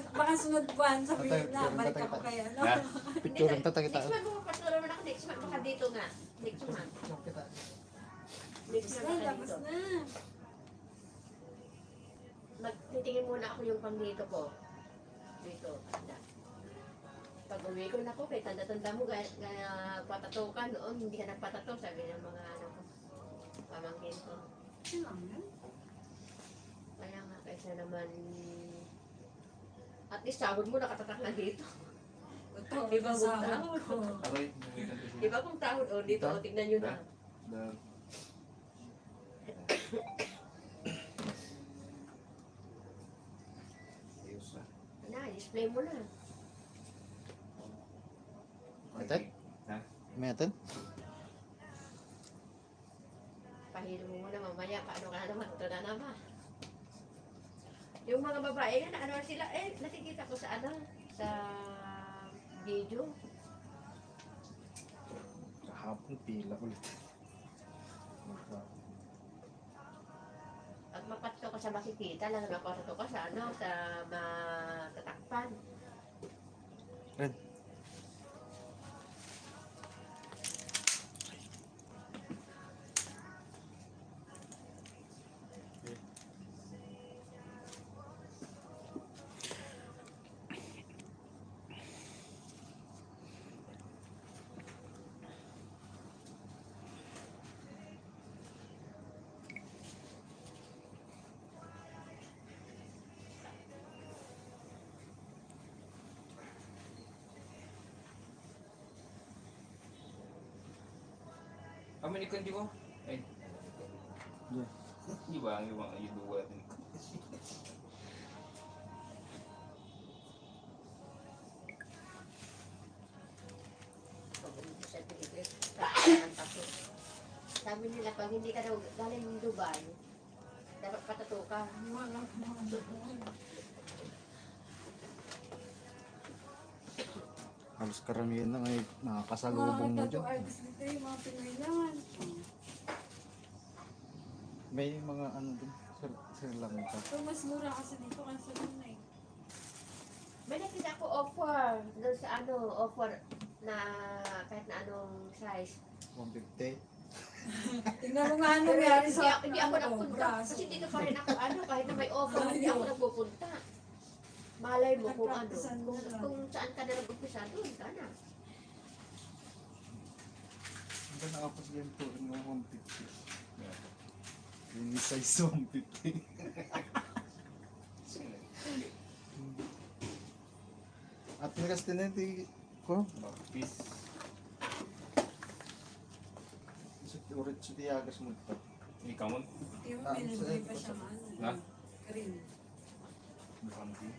baka sunod buwan, sabihin na, balik ako kay ano. Ha? Picture ang Next tatakita. month pumapasok naman ako. Next month, baka dito nga. Next month. Next Tapos month, na, baka tapos dito. na. Titingin muna ako yung pang dito ko. Dito. Pag uwi ko na ko, kay tanda-tanda mo, gaya patato ka noon, hindi ka nagpatato, sabi ng mga ano ko, pamangkin ko. Yun lang yan. Kaya nga, kaysa naman, at least sahod mo nakatatak na dito. Ito, Iba sa kung sahod. ko. Aroy, umuwi ka dito. Iba kung sahod, o dito, o tignan nyo na. Dahil- Ayos na. Na, display mo na. Atat? Ha? May atin? Pahilo mo muna mamaya, paano ka na naman, ito na naman. Yung mga babae na ano sila, nakikita ko sa ano, sa video. Kahapon pila ulit. Pag mapato ka sa makikita, lang mapato ka sa ano, sa matatakpan. Red. Kami ni Kandi ko. Eh. Yeah. Di ba ang yung dua natin? Pag sa Pilipinas, ng tato. Sabi nila, pag hindi ka daw galing ng Dubai, dapat patato ka. Wala ko mga doon. Halos karamihan na ngayon Mga nakakasalubong mo tattoo dyan. artist dito yung mga Pinoy naman. May mga ano dun, Sri Lanka. Ito mas mura kasi dito kasi doon eh. May nakita ko offer, doon sa ano, offer na kahit na anong size. 150. Tingnan mo nga ano nangyari Hindi, sa hindi ako ano, nagpunta. braso. Kasi dito pa rin ako, ano, kahit na may offer, hindi ako nagpupunta. Malay mo kung ano, Nagpracticean mo lang. kung saan ka na nag-umpisa, doon ka na. Ang ganda ako sa ganito, yung 150. Yeah. Yung size 150. Sige. At nagas din na ito ko. Peace. Urit sa tiyagas mo ito. Ini kamu. Yung Ah, pinagay pa sa- siya ano. Ha? Green. Bukan sih.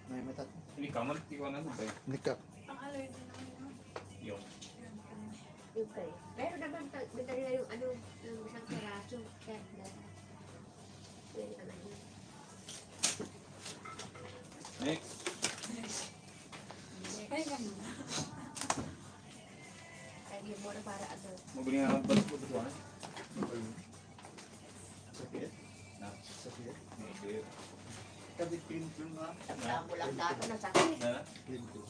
May matat. Ini kamu di mana tuh, Bay? Hindi ka. Ang allergy naman yun. Yung. Yung kay. Meron naman, benta nila yung ano, yung isang karaso. Kaya, pwede ka na yun. Next. Kaya ganun. Kaya yun muna para ano. Mau beli yang apa tuh berdua? Sakit? Nah, Sakit? ini. Kabit pinipin mo lang. Tagdaan mo lang dati na sakit. Nah, Pinipin.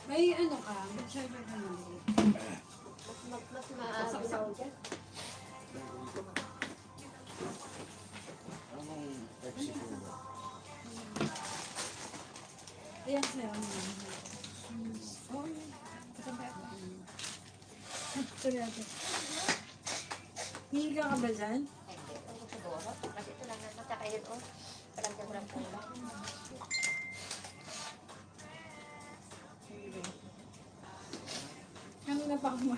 May ano ka, may charger ka na. Mas maabinaw dyan. Anong FC ko ba? Ayan sir, ano yun. Oh, sorry ate. Hihiga ka ba dyan? Ay, hindi. Ano siguro? Kasi ito lang naman. Saka yun, oh. Parang ka lang pula. Kanina pa ako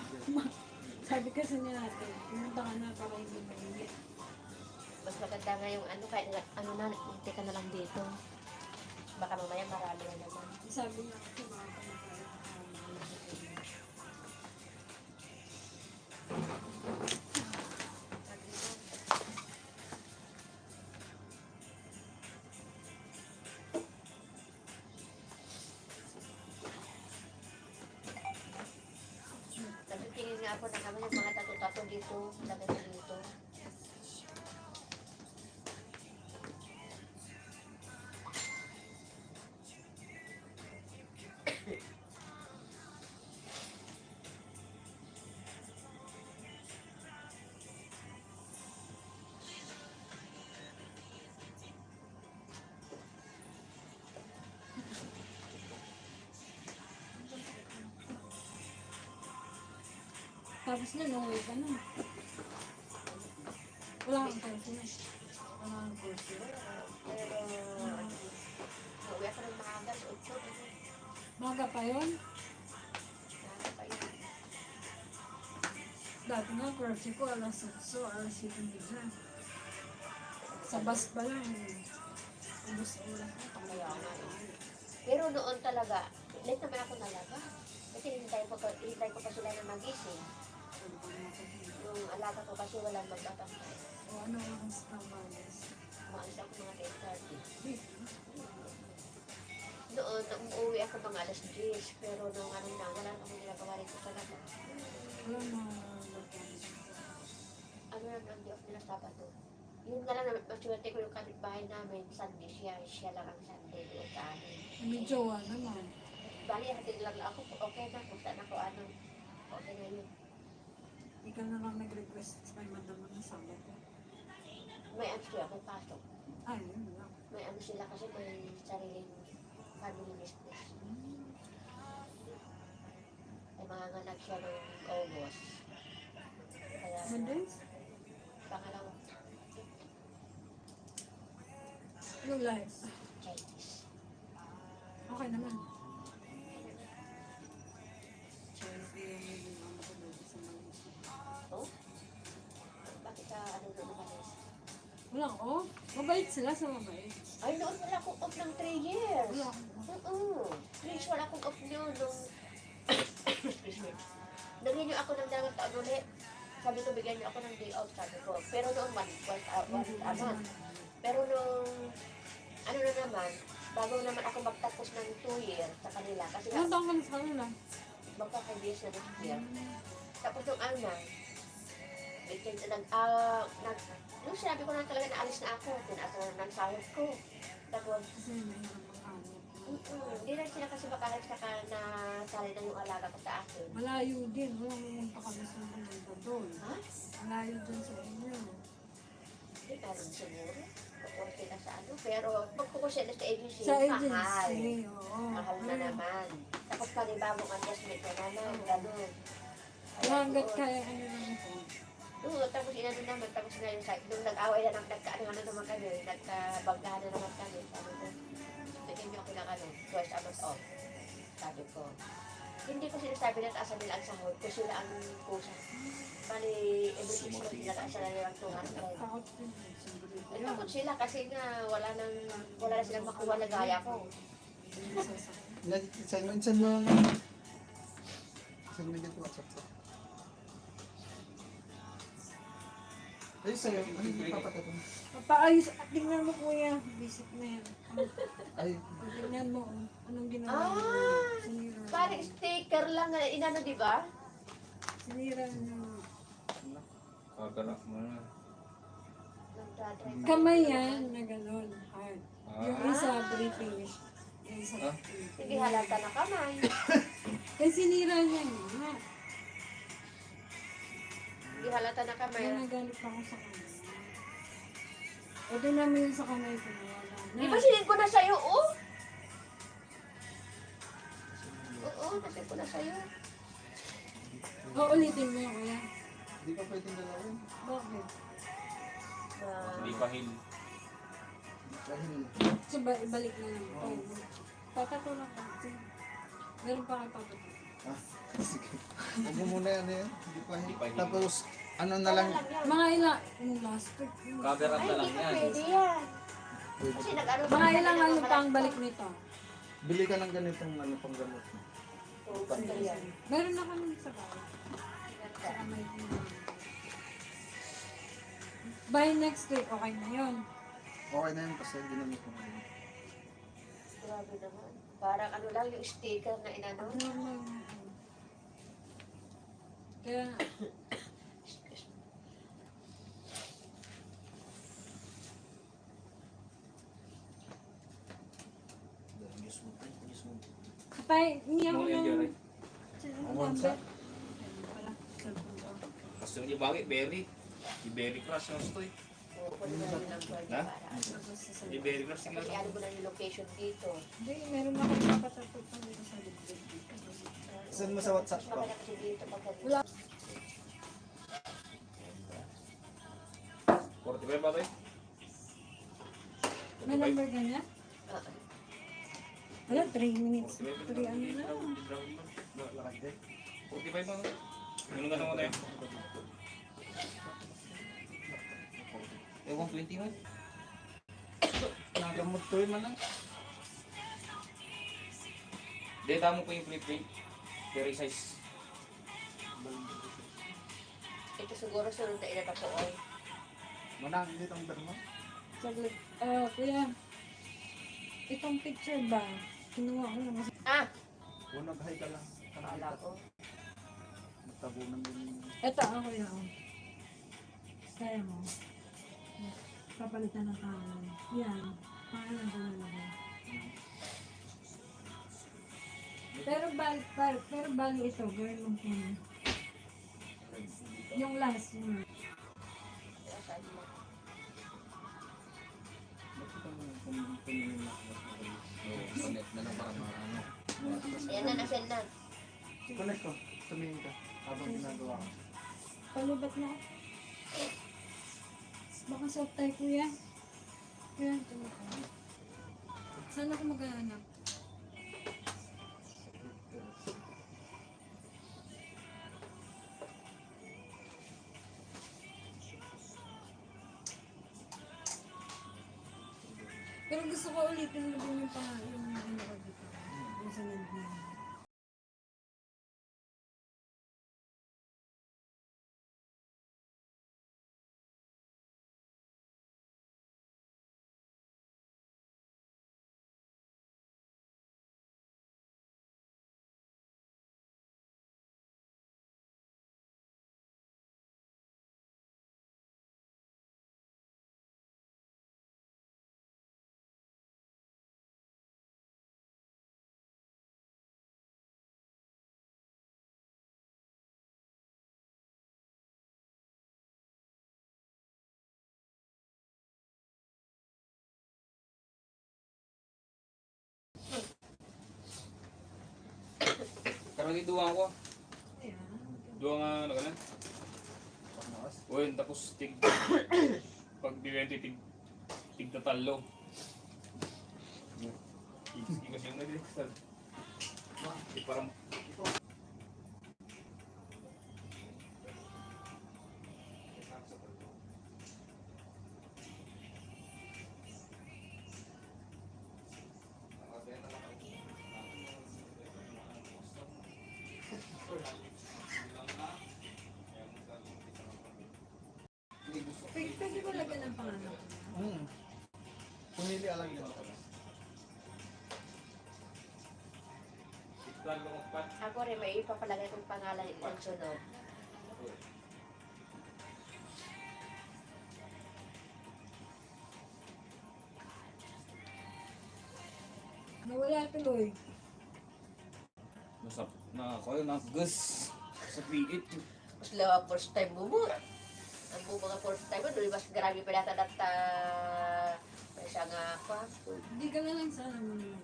sabi kasi niya natin, pumunta ka na para hindi mainit. Mas maganda nga yung ano, kahit nga, ano na, hindi ka na lang dito. Baka mamaya marami na naman. Sabi niya kasi baka pa na tayo. nga ako na kami yung mga tato-tato dito. Lagay ko dito. Tapos na, nauwi ka na. Wala kang course na. Wala kang course na. Pero, uwi ako ng maaga, sa 8. Maga pa yun. Maaga pa yun. Dati nga, course ko, alas 8, alas 7 sa bus pa lang. Ubus oras na, Kaya nga eh. Pero noon talaga, late naman ako nalaga. Kasi hinintay ko pa sila na magising. Yung alaga ko kasi walang magtatangkay. O ano oras na balas. Maalis ako mga 10:30. Noon, umuwi ako mga alas 10. Pero nung ano na, wala akong ginagawa rito talaga. Wala na. Ano lang ang di off nila Sabado. Yun nga lang, maswerte ko yung kapitbahay namin. Sunday siya lang ang Sunday doon sa amin. May jowa naman. Bali, hatid lang ako. Okay na, kung saan ako ano. Okay na yun. Ikaw na lang nag-request sa kay madam ng Sabado. May ano siya, may pasok. Ay, yun lang. May ano sila kasi may sariling family business. Ay manganganak siya noong August. Kaya Mondays? pangalawa Yung live. Chinese. Okay naman. Oh? Bakit ka ano doon nakalis? Wala ko. Mabait sila sa mabait. Ay, noon wala akong off ng 3 years. Wala ko. Oo. 3 years wala akong off noon nung... Excuse me. Naging ako ng dalawang taon ulit. Sabi ko, bigyan niyo ako ng day out, sabi ko. Pero noon, one. Pero nung... Ano na naman, bago naman ako magtapos ng 2 years sa kanila. Kasi Ilang taong ka na sa kanila? magka-5 years na next year. Tapos nung ano na, nung sinabi ko na talaga na alis na ako, tinaas na ng sahod ko. Tapos, Kasi mahirap ang hanap. hindi na sila kasi makahagsaka na sali na yung alaga ko sa akin. Malayo din. Walang pumunta kami sa pumunta doon. Ha? Malayo din sa inyo. Hindi pa rin siguro. Kukuha sila sa ano. Pero pagkukuha sila sa agency, Sa mahal. agency, oo. Mahal na naman. Tapos panibagong adjustment na naman. Ganun. Hanggat kaya ano naman po. Oo, tapos inano naman, tapos ngayon, nung nag-away na nagkaano naman kami, nagkabanggahan na naman kami, sabi ko, bigyan niyo ako ng ano, twice a month off. Sabi ko, hindi ko sinasabi na taasan nila ang sahod, kung sila ang kusa. Bali, every 6 months nila taasan na nilang 200. Takot din. Ay, takot sila kasi nga wala na silang makuha na gaya ko. Simon, saan mo ang... Saan mo dito WhatsApp ko? Ay, sa'yo. Ano yung papatato? Paayos. Tingnan mo kuya. Basic na yan. Ay, Tingnan mo. Anong ginawa mo? Ah! Sinira. Parang sticker lang na inano, di ba? Sinira niyo. Kaganak mo na. Nagdadrive. Kamay yan na gano'n. Hard. Yung Ah, isa British. Yung isa Ah? Hindi halata na kamay. Eh sinira niya nga. Hindi halata na kamay. Kaya nagalit ako sa kanya. Ito namin yung sa kamay ko na wala na. Di ba sinend ko na sa'yo, oh? Oo, nasend ko na sa'yo. O, ulitin mo kuya. di pa pwedeng dalawin. Bakit? hindi pa hil. Dahil, So, ibalik na lang. Oh. Patato lang kasi. Meron pa kayo patato. sige. Huwag mo muna yan eh. Di pa Di pa hil. Tapos, ano na lang. Mga ilang, yung last week. Cover up Ay, na lang hindi pa yan. pwede yan. Kasi nag-ano Mga ilang ano pa ang balik nito. Bili ka ng ganitong ano pang gamot mo. Oo, ganda yan. Meron na kami sa bahay. Sa kamay ko. By next week, okay na yun. Okay na yan kasi ginamit mo ngayon. Grabe naman. Parang ano lang yung sticker na inano. Normal. Kaya, Diyos mo, Diyos mo. kapay, niya ko Mo yung yung Jerry. number. Ayun pala, cellphone ko. Kasi yung ibagi, berry. Yung berry crush na gusto eh. Oo, kunin mo lang yung number niya Ha? para. Tapos sa Yung berry crush, sige Kasi lang. ano mo lang yung location dito. Hindi, meron ako nakatatot pa dito sa likod. Send mo sa WhatsApp ko. Baka na kasi dito pagka Wala. 45 ba tayo? May number ka niya? Ah, Wala, 3 minutes. 3 ano na. 45 ba? Ganun ka naman tayo. Ewan 20 man. Nagamot ko yun man lang. Data mo po yung flip-flip. Very size. ito siguro sunod na ilan ako oy. Manang, dito ang derma. Saglit. Kuya, itong picture ba? Kinuha ko lang. Ah! Unag hay ka lang. Akala ko. Magtabunan din. Ito ako yan. Kaya mo. Papalitan ng kanan. Yan. Pangalan ko na lang. Pero bali ito, girl lang po. Yung last one. Kaya sabi mo. Nakita mo kung tingin na. Connect na lang para ano. Ayan na, nasend na. Connect ko. Tumingin ka. Habang ginagawa ko. Palubat na ako. Baka soft tayo kuya. Yan, tumaka. Saan ako maghahanap? Pero gusto ko ulitin mo din yung pangalan yung ano ko dito. Yung sa nandun. Karang iduwa ko. Ayan. Duwa nga ano ka na? Uy, tapos tig... Pag diwente tig tatalo. Hindi kasi yung nag-register. Parang... Pwede ko lagyan ng pangalan ko. Pumili alang yun. Ako rin, may ipapalagay kong pangalan yung sunod. Nawala tuloy. Nasa... Na ako yun, gus sa piit. Mas lawa first time mo mo. Ang mga first time mo, doon mas grabe pa yata data. May siya nga ako. Hindi ka na lang sana mo naman.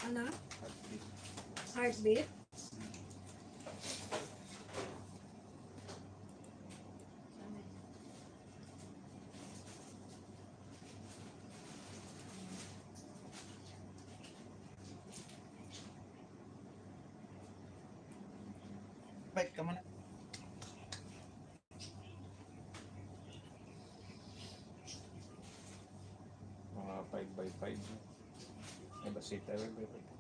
Ano? Heartbeat. Heartbeat? Bite ka muna. Mga 5x5. Ay ba seat tayo? 5x5.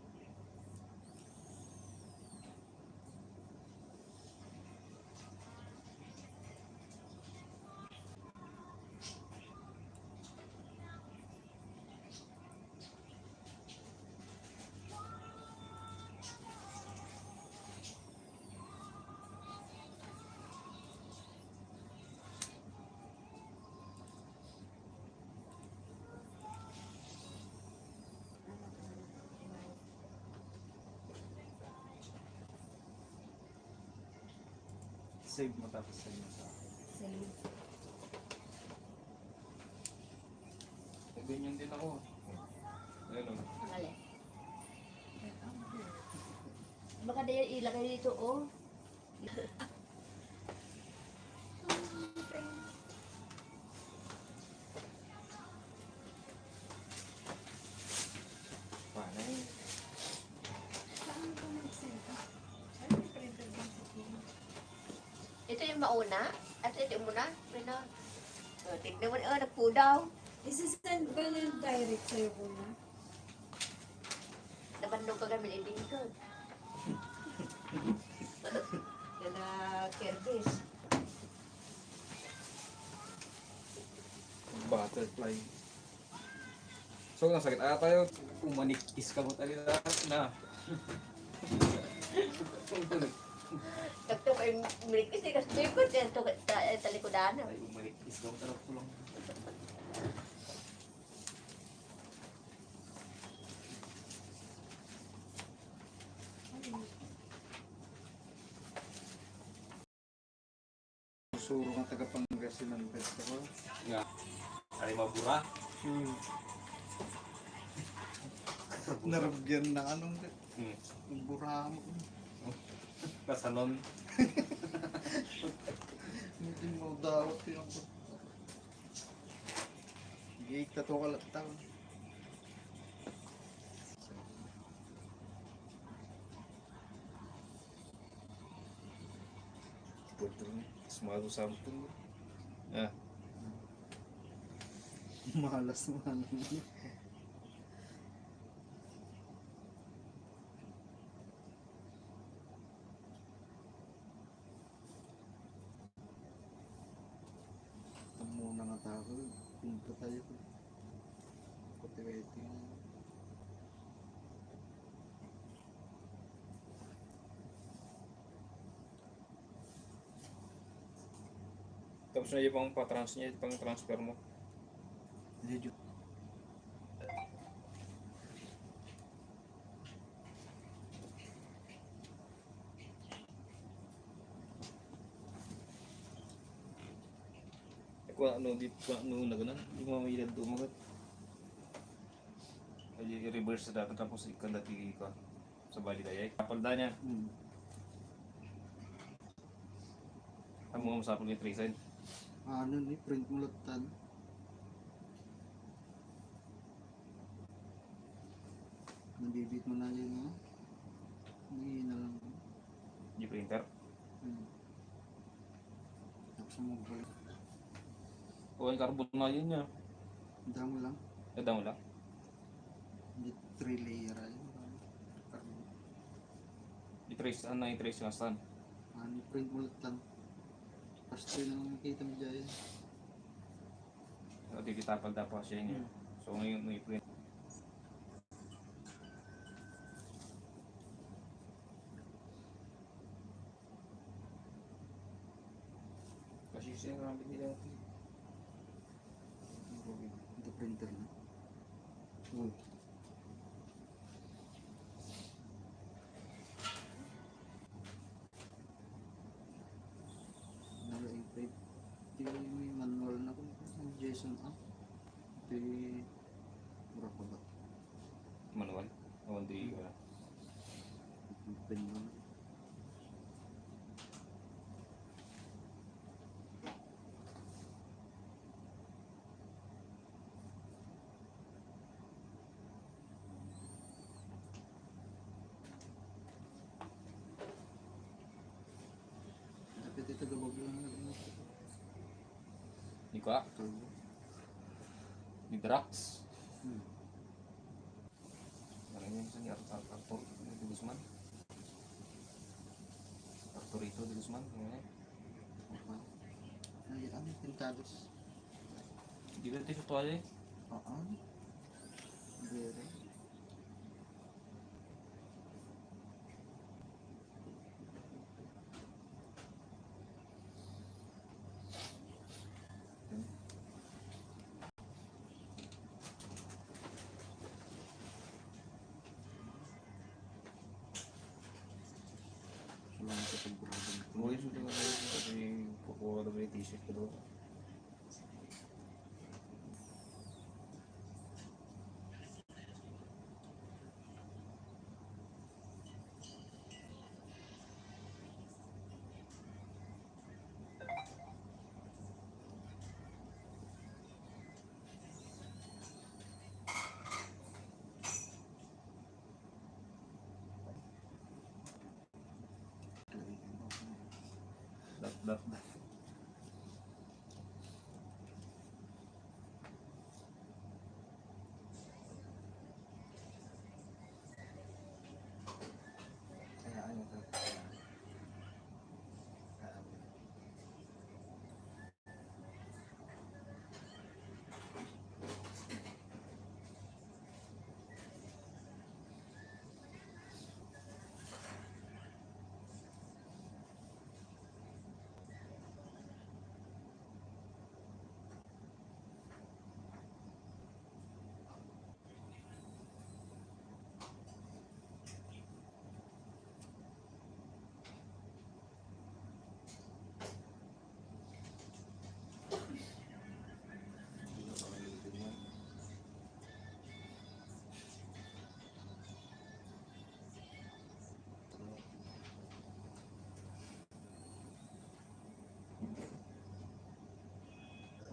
Save mo tapos send mo sa akin. Save. Eh, ganyan din ako. Ayun o. Ang alin. Baka na yan ilagay dito, oh. Paano yun? Saan ko nag-send? Ano yung printer ba sa phone? Ito yung mauna. At ito yung muna. Pero, tignan mo na, nagpudaw. Isisend ba niya direct sa'yo ko na? Nabandong ka kami ibig ko. Yan na, Kervis. Butterfly. So, nasakit ata tayo. Umanikis ka mo talaga na. Takto ko yung milikis eh, kasi ko dyan talikodan. Ay, umanikis ka mo talaga tulong. Susuro ng taga-Pangasinan Festival. Nga. Ay, mabura. Narabyan na anong Hmm. yung buraha mo. Kasanon. Hindi mo dawat yung gate ka to kalataw. Pwede. Sumado sampung. Ah. Malas man. Muna nga tao. Pinto tayo. Kultivating. Tapos na yung pang patrans niya, pang transfer mo. Medyo. Kung ano, di kung ano na ganun, di mo mailad dumagat. Ay, i-reverse sa dati tapos ikandati ka sa bali dayay. Kapalda niya, ang mga masapag yung trace Ano ni print mo latan. Nabibit mo na yun, no? Hindi na lang. yung printer. Tapos mo balik. O yung carbon na yun niya. Damo lang. Kada mo lang. Hindi 3 layer ay. I-trace, ano na i-trace yung stand. Ano print mo latan. Pasto na makita mo dyan. O di kita palda pa siya niya. So ngayon may print. Kasi siya nga nila. Ito printer na. Nala i-print. Ito may manual na kung JSON app. Ito yung mura pa ba? Manual. O di wala. open mo. Dapat ito gawag lang. Ni Kwa, ni Drax. Ano yun sa ni Arthur de Guzman? Arturito de Guzman, ano yun? Ay, ano, pintados. Di ba ito sa tuwalya eh? Oo. Bere. Salamat sa pagbubugan. Uy, sulit nga tayo kasi kukuha na ba yung t-shirt ko doon? Dat. Kaya ano to?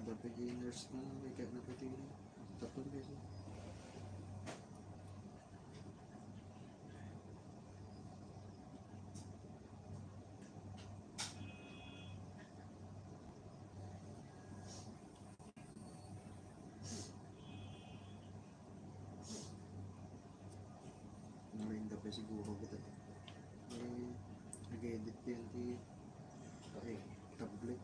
Dapat yung nurse na may kaya napitin. Tapos kasi. Ngayon dapat siguro kita. Nag-edit yan di. Ay, tablet.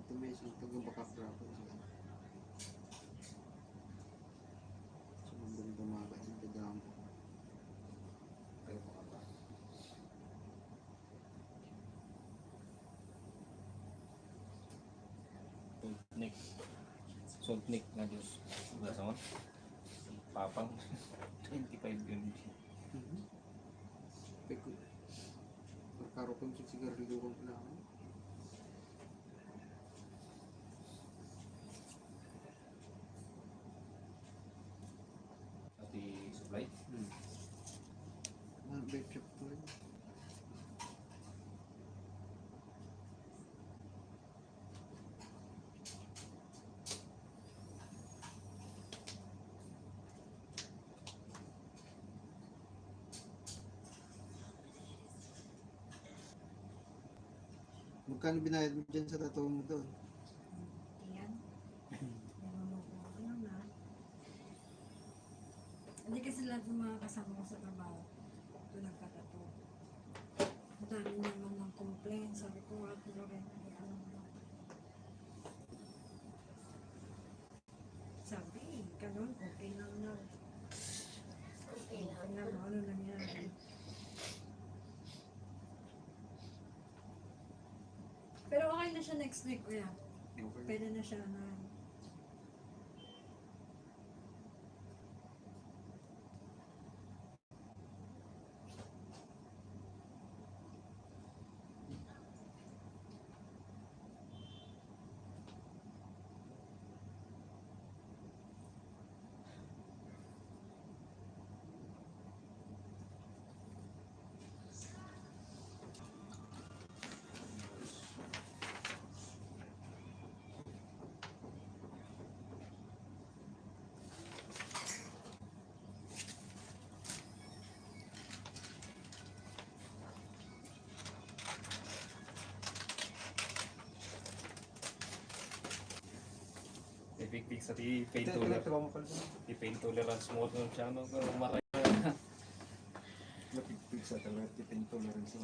Ito may isang taga-backup siya. So, nandun tumaga yung kadamo. Tayo pa ka ba? Soltnik nga Diyos. Basta mo? Papang 25 MB. Peko. Pagkaro kong sigarilyo kong kailangan. Pati supply. Vape shop ko rin. Magkano binayad mo dyan sa tattoo mo doon? Yan. Ano na. Hindi kasi lahat ng mga kasama ko sa trabaho, ito nagkatato. Ang dami naman ng complaint. Sabi ko, at rin, ano na. Sabi, ganun, okay lang na. Okay lang. Okay lang, ano nangyari. Pero okay na siya next week, kuya. Okay. Pwede na siya na. Tipig sa pain Ito, tolerance. ito mo pala. Pain tolerance mo nun siya, no? Pero maray. Lapigpig sa talaga, titin tolerance.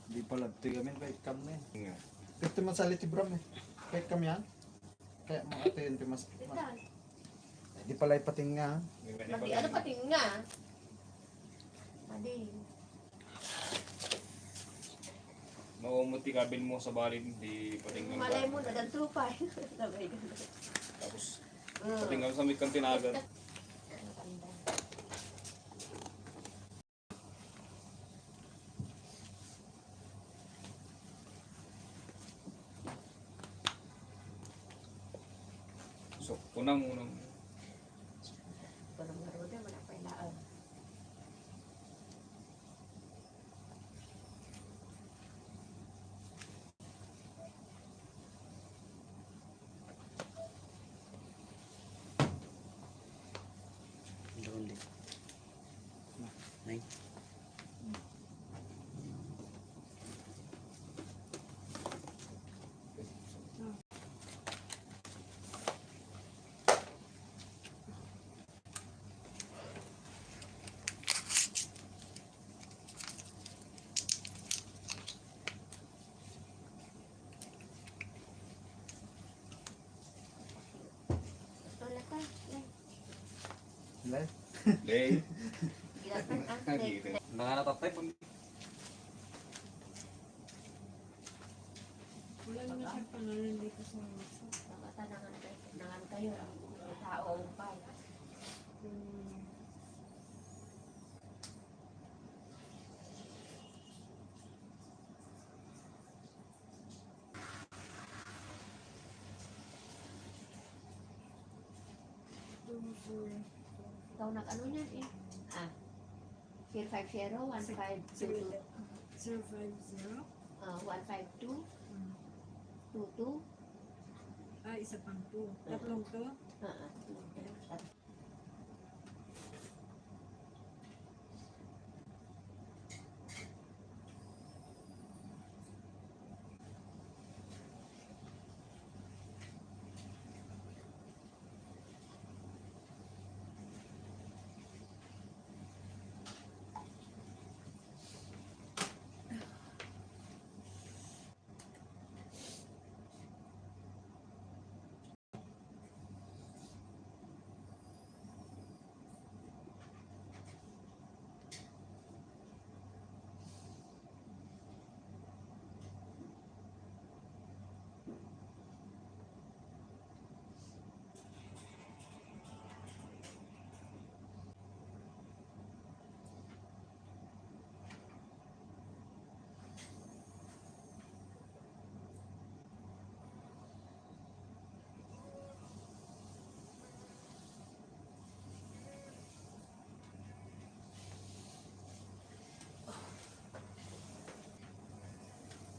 Di pala, ito kami, bait kam na eh. Nga. Ito masalit si Bram eh. Bait kam yan. Kaya mga ate yun, mas... Ito. Di pala ipating nga. Madi, ano pati nga? Madi. Maumuti kabil mo sa balin, di patinggan Malay ka. mo, nadantupay. Sabay ganun. Tapos, patinggan sa may kantinagan. So, unang. Parang maroda, wala pa ilaan. Doon din. Nay. Wala ka. Yan. Lay. Lay. Ginatan ang Gitu. Nanganatapay pag Wala naman siyang pangalan dito sa WhatsApp. Nakata nangan kayo. May tao pa. Ikaw nag-ano niyan eh. 050-1522. 050. 152. 22. Isa pang 2. Tatlong to.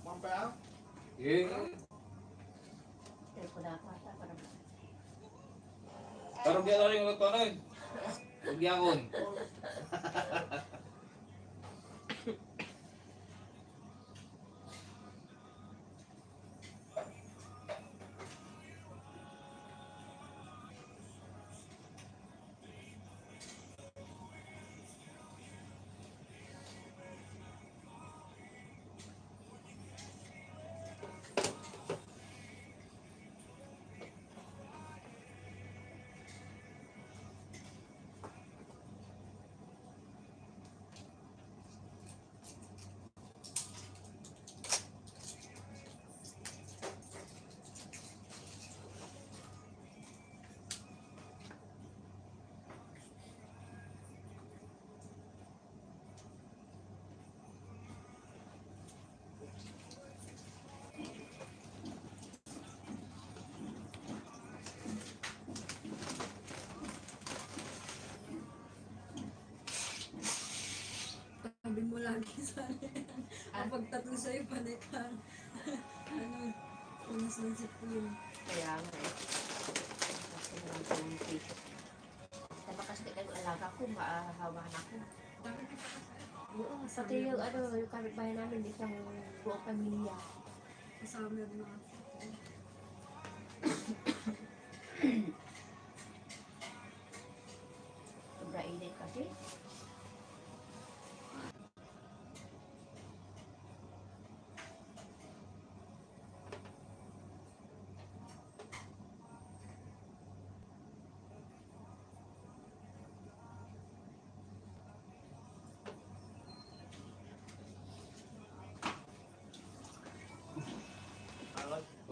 Mampaya? eh, Ko na ako ata para parang di ako rin yung nagtanay. Huwag yakon. Sabi mo lagi sa akin. Kapag tatlo sa'yo, panay ka. Punas ng sipin. kaya nga eh. Kasi naman ko yung patient. Diba kasi kayo alaga ko, maahawa na ako. Bakit ka pa Oo, pati yung yung kapitbahay namin, isang buong pamilya. Kasama na. Sobra init kasi.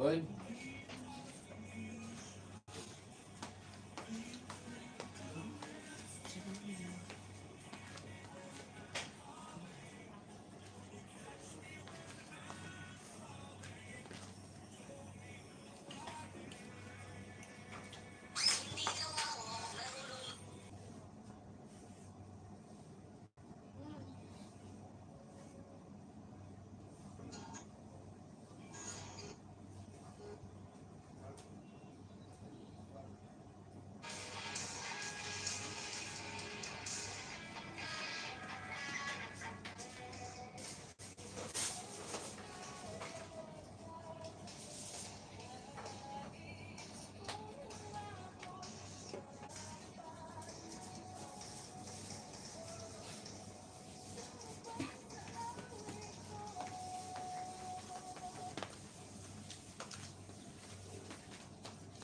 Oy.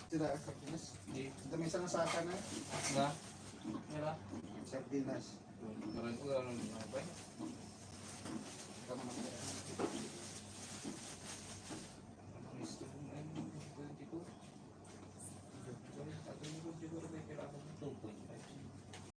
Sila, sardinas. Di. Ito may isang nasaka na. Nga. Nga. Sardinas. Meron ko ano ba? Tama na.